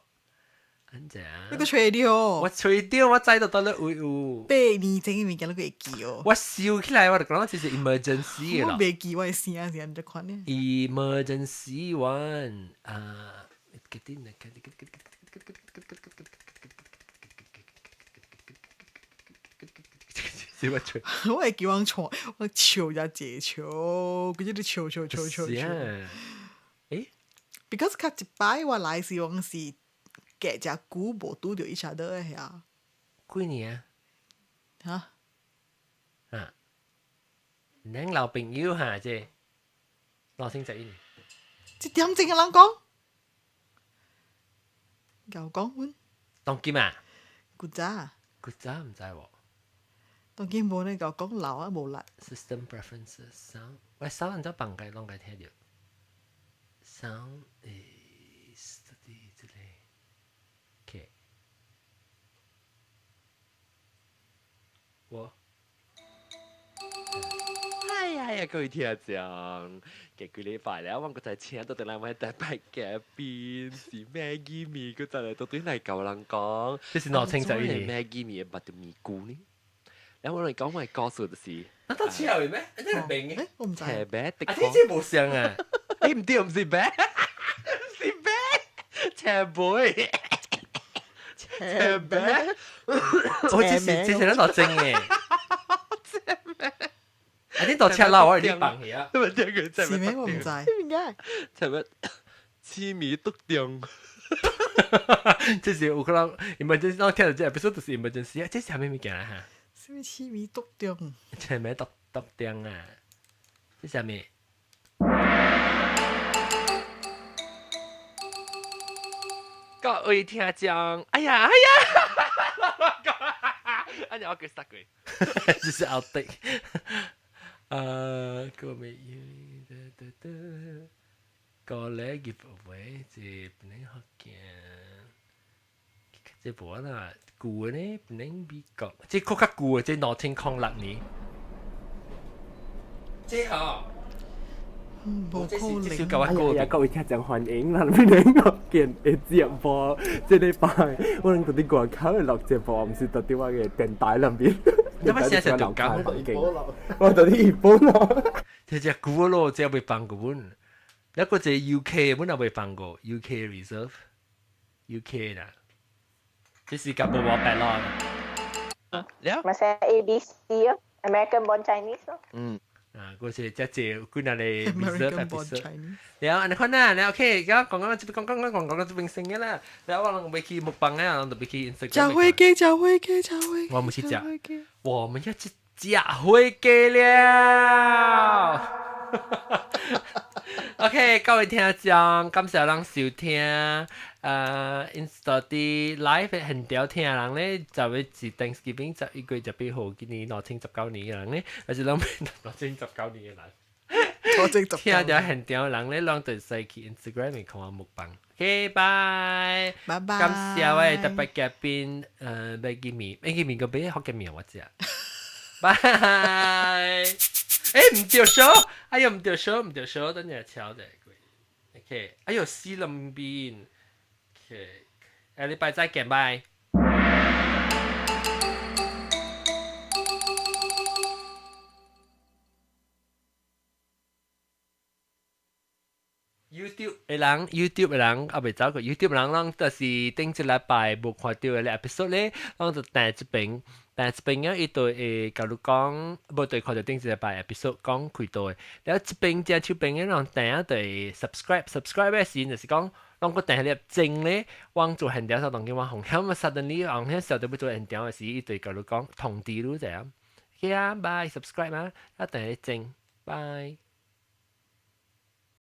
按怎？你閣揣著？我揣著，我知道佗落位有。 8年前的物件你閣會記哦？我收起來，我就講這是 emergency 咯。我袂記我的聲是按怎款呢？Emergency one 啊，決定了，決定，決定，決定，決定，決定，決定，是我吹，我會叫人笑，我笑也濟笑，佢一直笑笑笑笑笑。欸？Because 較一擺我來時，我是隔誠久無拄著 each other 的遐。幾年啊？嚇？啊？恁老朋友哈這，老聽十一年。一點鐘嘅人講，夠講阮。當今啊？古早。古早毋知喎。當今無呢個講老啊無力。 System preferences sound，喂，sound 按怎放該攏該聽著。Sound 誒，這裡這裡，OK。我，哎呀呀，各位聽眾，過幾禮拜了，我閣再請倒轉來我台北嘉賓是 Maggi 麵，閣再來倒轉來教人講，這是2011年 Maggi 麵的目著麵菇呢。然後我來講我的故事就是，那到車位咩？你係明嘅？我毋知。斜白的。啊，這無像啊！欸，毋對，毋是白，毋是白，斜背，斜白。我這是這是咱老真嘅。啊，你到車樓我係你放去啊？是咩？我毋知。點解？斜白，痴迷篤定。這是有可能 emergency，我聽到這 episode 就是 emergency 啊！這是啥物物件啊？哈？啥物痴迷篤定？痴迷篤篤定啊！這啥物？各位聽眾，哎呀哎呀！按呢我叫殺過，這是 outtake。啊，個咩？得得得，個咧 give away 這不能福建，這無啦，舊的呢不能美國，這閣較舊的，這2006年。這吼，無可能。哎呀，各位聽眾歡迎，咱邊兩個見的節目，這禮拜我能到佇外口錄節目，毋是到佇我的電台內面。你乜寫成條講？我到佇日本咯。這隻久咯，這未放過本。那個這 UK 本也未放過，UK Reserve，UK 啦。這是甲無我白咯。了。咪寫 A B C 咯，American Born Chinese 咯。嗯。啊，嗰是只隻幾若個 reserve episode。了，按呢款啦，了 OK，講講講這邊講講講講講這邊先嘅啦。了，我攏欲去木棒啊，攏就欲去 Instagram。食火雞，食火雞，食火雞。我們去食，我們要去食火雞了。OK，各位聽眾，感謝咱收聽。Insta 啲 live 現場聽人咧，就會是 Thanksgiving 11月18號，今年2019年嘅人咧，還是攏2019年嘅人。聽著現場人咧，攏就使去 Instagram 面看我木棒。OK，拜。拜拜。感謝我的特別嘉賓，麥記麵，麥記麵個俾福建麵我食。拜。欸，毋對數，哎喲，毋對數，毋對數，等陣敲者。OK，哎喲，死兩邊。OK，下禮拜再見，拜。YouTube 的人，YouTube 的人，猶未走過 YouTube 的人，攏就是頂一禮拜無看著的 episode 咧，攏就訂這邊，訂這邊啊，伊就會共你講，無就看著頂一禮拜 episode 講開刀的。了這邊正手邊的人訂啊，就會 subscribe，subscribe 的時就是講，攏閣訂彼粒鐘咧，我做現場時當見我紅險啊，suddenly 紅險時候就欲做現場的時，伊就會共你講通知你者。OK 啊，bye，subscribe 啊，啊訂彼鐘，bye。